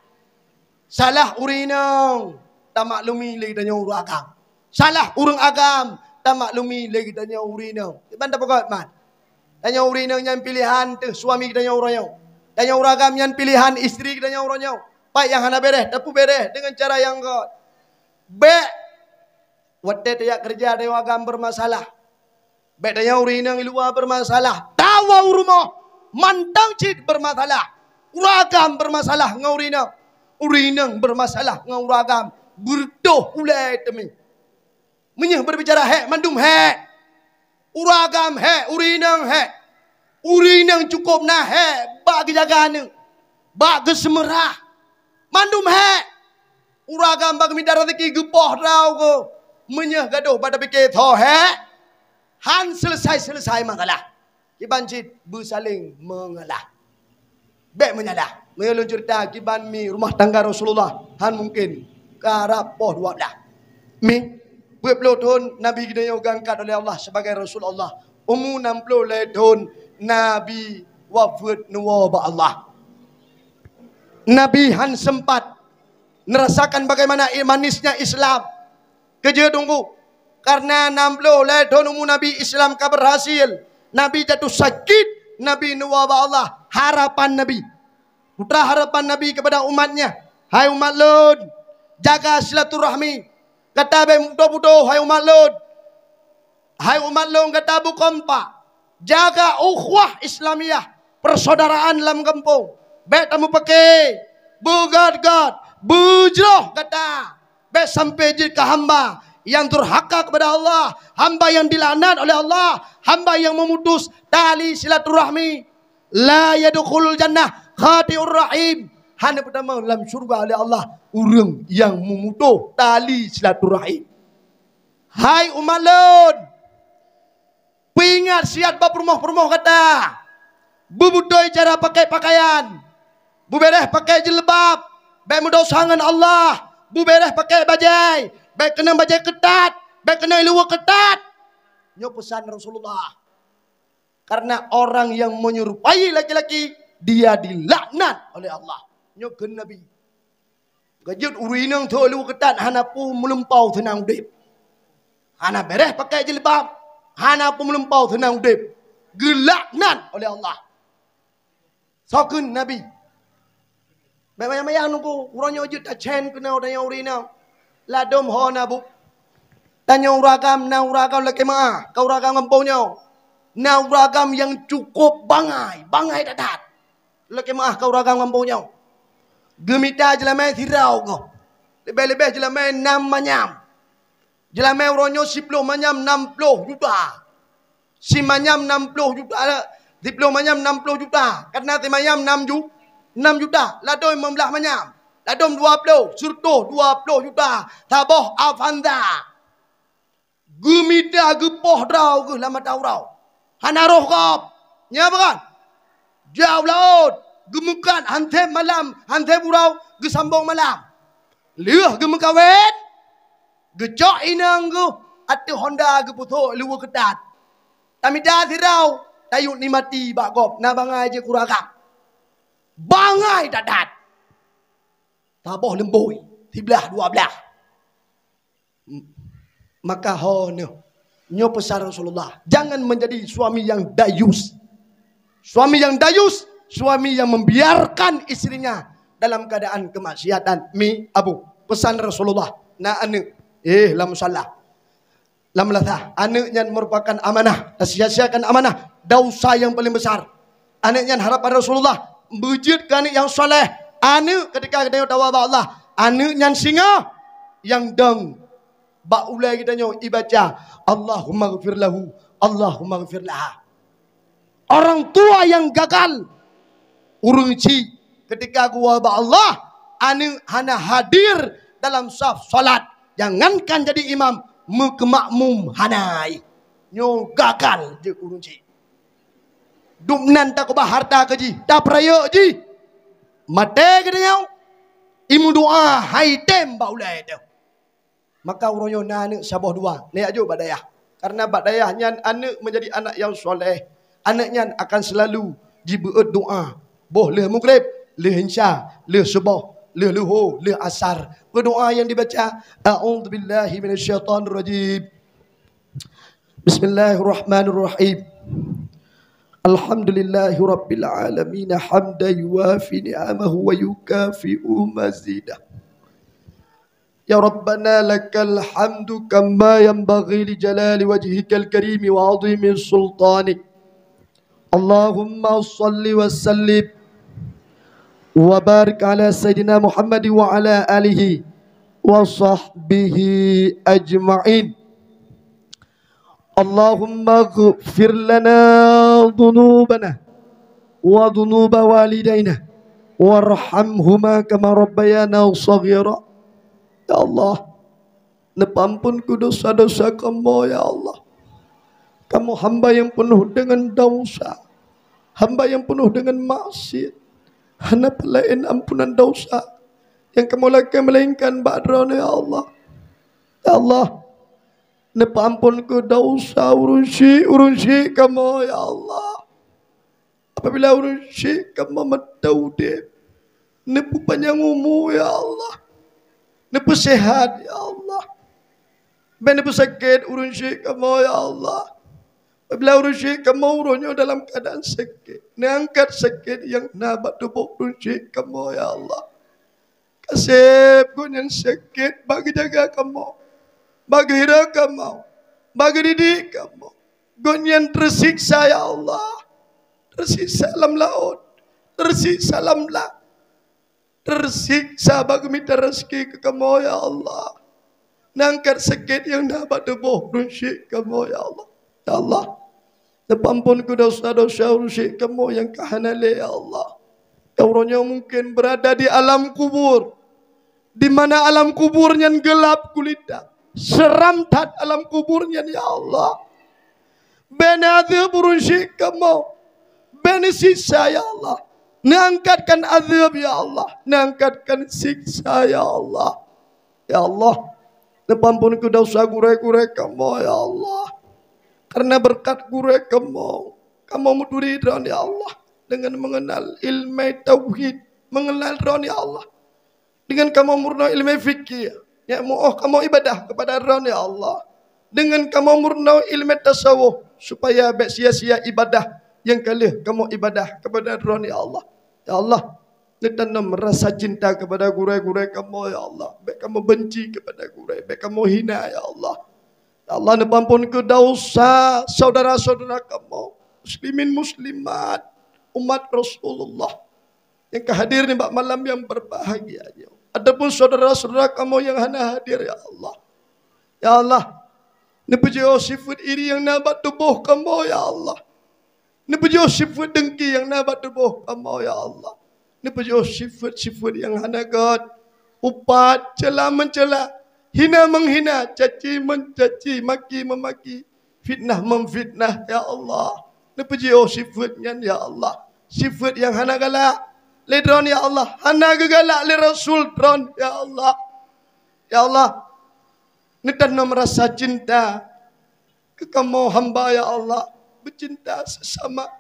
Salah ureuëng inong, tamaklumi lé geutanyoe ureuëng agam. Salah ureuëng agam, tamaklumi lé geutanyoe ureuëng inong. Kiban tapeugot man. Tanyoe ureuëng inong nyan piléhan teuh suami geutanyoe uroe nyoe. Tanyoe ureuëng agam nyan piléhan istri geutanyoe uroe nyoe. Pat nyang hana béréh, tapeuberéh deungon cara nyang göt. Bék watée tajak keureuja tanyoe agam beureumasalah. Bék tanyoe ureuëng inong i luwa beureumasalah. Tawoe u rumoh mantong cit beureumasalah. Ureuëng agam beureumasalah ngon ureuëng inong. Ureuëng inong beureumasalah ngon ureuëng agam. Beureutoh ulée teumi. Meunyoe beurbicara hék, mandum hék. Ureuëng agam hék, ureuëng inong hék. Ureuëng inong cukôp na hék bak geujaga aneuk, bak geuseumeurah. Mandum hék. Ureuëng agam bak geumita raseuki geupoh droe geuh. Meunyoe gadôh bak tapike tho hék, han seuleusoe-seuleusoe masalah. Kiban cit beusaléng meungalah. Bék meunyalah. Meunyoe lôn ceurita kiban mi rumah tangga Rasulullah, han mungken. Karab poh dua blaih. Mi, peuet ploh thon Nabi geutanyoe geuangkat oleh Allah sebagai Rasul Allah. Umu nam ploh lhée thon Nabi wafeuet neuwoe bak Allah. Nabi han seumpat neurasakan bagaimana manisnya Islam. Keujeuet teungku, Karena enam puluh lhèe thôn umu Nabi, Islam ka berhasil. Nabi jatuh sakit, Nabi neuwoe bak Allah. Harapan Nabi. Putra harapan Nabi kepada umatnya, "Hai umat lôn, jaga silaturahmi. Gata bèk mudoh-mudoh, hai umat lôn. Hai umat lôn, gata beukompak. Jaga ukhuwah Islamiyah, persaudaraan lam gampông. Bèk tameupaké, beugöt-göt, beujroh gata. Bèk sampai jeuet keu hamba nyang durhaka kepada Allah, hamba nyang dilaknat oleh Allah, hamba nyang memutus tali silaturahmi. La yadkhulul jannah qati'ur rahim. Hana peutamong lam syeuruga lé Allah ureueng nyang meumutoh tali silaturahim." Hai umat lôn, peuingat siat bak peurumoh-peurumoh gata. Beubeutôi cara pakai pakaian. Beubeureh pakai jilbab. Bèk meudesya ngon Allah. Beubeureh pakai bajèe. Bèk keunong bajèe keutat. Bèk keunong iluweue keutat. Nyoe peusan Rasulullah. Karena orang yang menyerupai laki-laki, dia dilaknat oleh Allah. Nyoe kheun Nabi. Ka jeuet ureueng inong tho iluweue keutat, hana peue meuleumpau seunang udép. Hana beureh pakai jilbab, hana peue meuleumpau seunang udép. Geulaknat oleh Allah. Soe kheun Nabi. Bèk manyang-manyang nungku, uroe nyoe jeuet tacen keunoe tanyoe ureueng inong. Ladôm ho na bu. Tanyoe ureueng agam, na ureueng agam lakèe meu'ah, ka ureueng agam gampông nyoe. Na ureueng agam nyang cukup bangai, bangai that-that. Lakèe meu'ah ka ureueng agam gampông nyoe. Geumita jeulamèe sidroe goh. Leubeh-leubeh jeulamèe nam manyam. Jeulamèe uroe nyoe siploh manyam nam ploh juta. Simanyam nam ploh juta, siploh manyam nam ploh juta. Karena simanyam nam ju-, nam juta. Ladôm limong blah manyam. Ladôm dua ploh, sireutoh dua ploh juta. Saboh Avanza. Geumita geupoh droe geuh lam mata uroe. Hana roh gob. Nyan peue kan? Jauh laôt. Geumeukat han sép malam, han sép uroe, geusambong malam. Lheueh geumeukawen, geucok inong geuh ateueh honda geupeusok luweue keutat. Tamita sidroe, tayue nikmati bak gob, na bangai jeuet keu ureueng agam. Bangai that-that. Saboh leumbôi, siblah dua blah. Maka ho nyoe, nyoe peusan Rasulullah, jangan menjadi suami yang dayus. Suami yang dayus, suami yang membiarkan istrinya dalam keadaan kemaksiatan. Mi abu, peusan Rasulullah, na aneuk, eh, lam musala, lam meulasah, aneuk nyan merupakan amanah, tasia-siakan amanah, dosa yang paling besar. Aneuk nyan harapan Rasulullah, beujeuet keu aneuk nyang saleh. Aneuk, ketika geutanyoe tawoe bak Allah, aneuk nyan singoh nyang dong bak ulèe geutanyoe ibaca, "Allahummaghfir lahu, Allahummaghfir laha." Orang tua yang gagal, ureueng chik ketika geuwoe bak Allah, aneuk hana hadir dalam saf salat, jangankan jadi imam, meukeumakmum hana. Nyoe gagal jeuet ureueng chik. Dum nan takeubah hareuta keu jih, tapeurayeuk jih. Maté geutanyoe, imeudoa hai tem bak ulèe teuh. Maka uroe nyoe na aneuk saboh dua, neujak jok bak dayah. Karena bak dayah nyan aneuk menjadi anak yang soleh. Aneuk nyan akan selalu jibeuet doa. Boh lheueh mugreb, lheueh insya, lheueh suboh, lheueh luho, lheueh asar. Peue doa yang dibaca? A'udzubillahi minasyaitonirrajim. Bismillahirrahmanirrahim. Alhamdulillahirabbil alamin, hamdan yuwafi ni'amahu wa yukafi'u mazidah. Ya Rabbana lakal hamdu kama yanbaghi li jalali wajhikal karimi wa azimi sultanik. Allahumma shalli wa sallim wa barik ala sayyidina Muhammad wa ala alihi wa sahbihi ajma'in. Allahummaghfir lana dhunubana wa dhunuba walidaina warhamhuma kama rabbayana shaghira. Ya Allah, neupeuamphon keu dosa-dosa kamoe, ya Allah. Kamoe hamba nyang peunoh deungon dosa, hamba nyang peunoh deungon maksiat. Hana peulaén ampunan dosa nyang kamoe lakée meulainkan bak Droeneuh, ya Allah. Ya Allah, neupeuamphon keu dosa ureuëng syik-ureuëng syik kamoe, ya Allah. Apabila ureuëng syik kamoe meuteudeh, neupeupanyang umu, ya Allah. Neupeusehat, ya Allah. Bèk neupeusakét ureueng syik kamoe, ya Allah. Apabila ureueng syik kamoe uroe nyoe dalam keuadaan sakét, neuangkat sakét nyang na bak tuboh ureueng syik kamoe, ya Allah. Kaseb gobnyan sakét bak geujaga kamoe, bak geuhira kamoe, bak geudidik kamoe. Gobnyan teusiksa, ya Allah. Teusiksa lam laôt, teusiksa lam blang. Teusiksa bak geumita raseuki keu kamoe, ya Allah. Neuangkat sakét nyang na bak tuboh ureueng syik kamoe, ya Allah. Ya Allah, neupeuampôn keu desya-desya ureueng syik kamoe nyang ka hana lé, ya Allah. Nyang uroe nyoe mungken beurada di alam kubur, di mana alam kubur nyan geulap gulita. Seuram that alam kubur nyan, ya Allah. Bèk neuazeueb ureueng syik kamoe. Bèk neusiksa, ya Allah. Neuangkatkan azeueb, ya Allah. Neuangkatkan siksa, ya Allah. Ya Allah, neupeuampôn keu desya gurèe-gurèe kamoe, ya Allah. Kareuna beureukat gurèe kamoe, kamoe meuturi droen, ya Allah, deungon meungeunal ileumèe tauhid, meungeunal droen, ya Allah. Deungon kamoe meurunoe ileumèe fikih, nyang meu'oh kamoe ibadah keupada droen, ya Allah. Deungon kamoe meurunoe ileumèe tasawuf, supaya bèk sia-sia ibadah nyang ka lheueh kamoe ibadah keupada droen, ya Allah. Ya Allah, neutanom rasa cinta keupada gurèe-gurèe kamoe, ya Allah. Bèk kamoe beunci keupada gurèe, bèk kamoe hina, ya Allah. Ya Allah, neupeuampôn keu desya syedara-syedara kamoe, muslimin muslimat, umat Rasulullah nyang ka hadir nibak malam nyang beubahgia nyoe, ataupun syedara-syedara kamoe nyang hana hadir, ya Allah. Ya Allah, neupeujiôh sifeuet iri nyang na bak tuboh kamoe, ya Allah. Neupeujiôh sifeuet deungki nyang na bak tuboh kamoe, ya Allah. Neupeujiôh sifeuet-sifeuet nyang hana gèt, upat, ceula meuceula, hina meunghina, caci meucaci, maki meumaki, fitnah meufitnah, ya Allah. Neupeujiôh sifeuet nyan, ya Allah. Sifeuet nyang hana galak lé droen, ya Allah. Hana geugalak lé Rasul droen, ya Allah. Ya Allah, neutanom rasa cinta keu kamoe hamba, ya Allah. Beucinta seusama.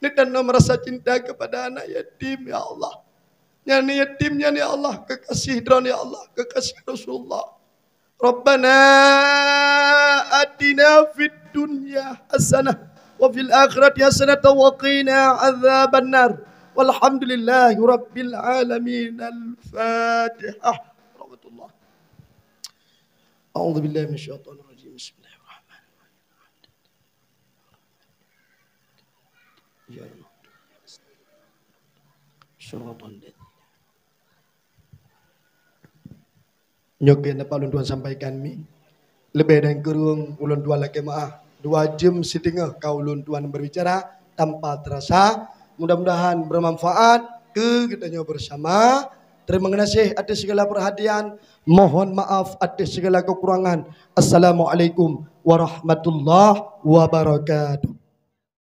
Neutanom rasa cinta keupada aneuk yatim, ya Allah. Nyan aneuk yatim nyan, ya Allah, keukaséh droen, ya Allah, keukaséh Rasulullah. Rabbana atina fid dunya hasanah wa fil akhirati hasanah wa qina adzabannar. Walhamdulillahi rabbil alamin. Al-Fatihah. Rahmatullah. A'udzubillahi minasyaitonirrajim. Bismillahirrahmanirrahim. Ya Allah. Siratal ladzina. Nyoe keuh dapat ulôn tuan sampaikan mi. Leubeh dan kureueng ulôn tuan lakée meu'ah. Dua jeuem siteungoh ka ulôn tuan berbicara tanpa terasa. Mudah-mudahan bermanfaat keu geutanyoe bersama. Terima kasih atas segala perhatian. Mohon maaf atas segala kekurangan. Assalamualaikum warahmatullahi wabarakatuh.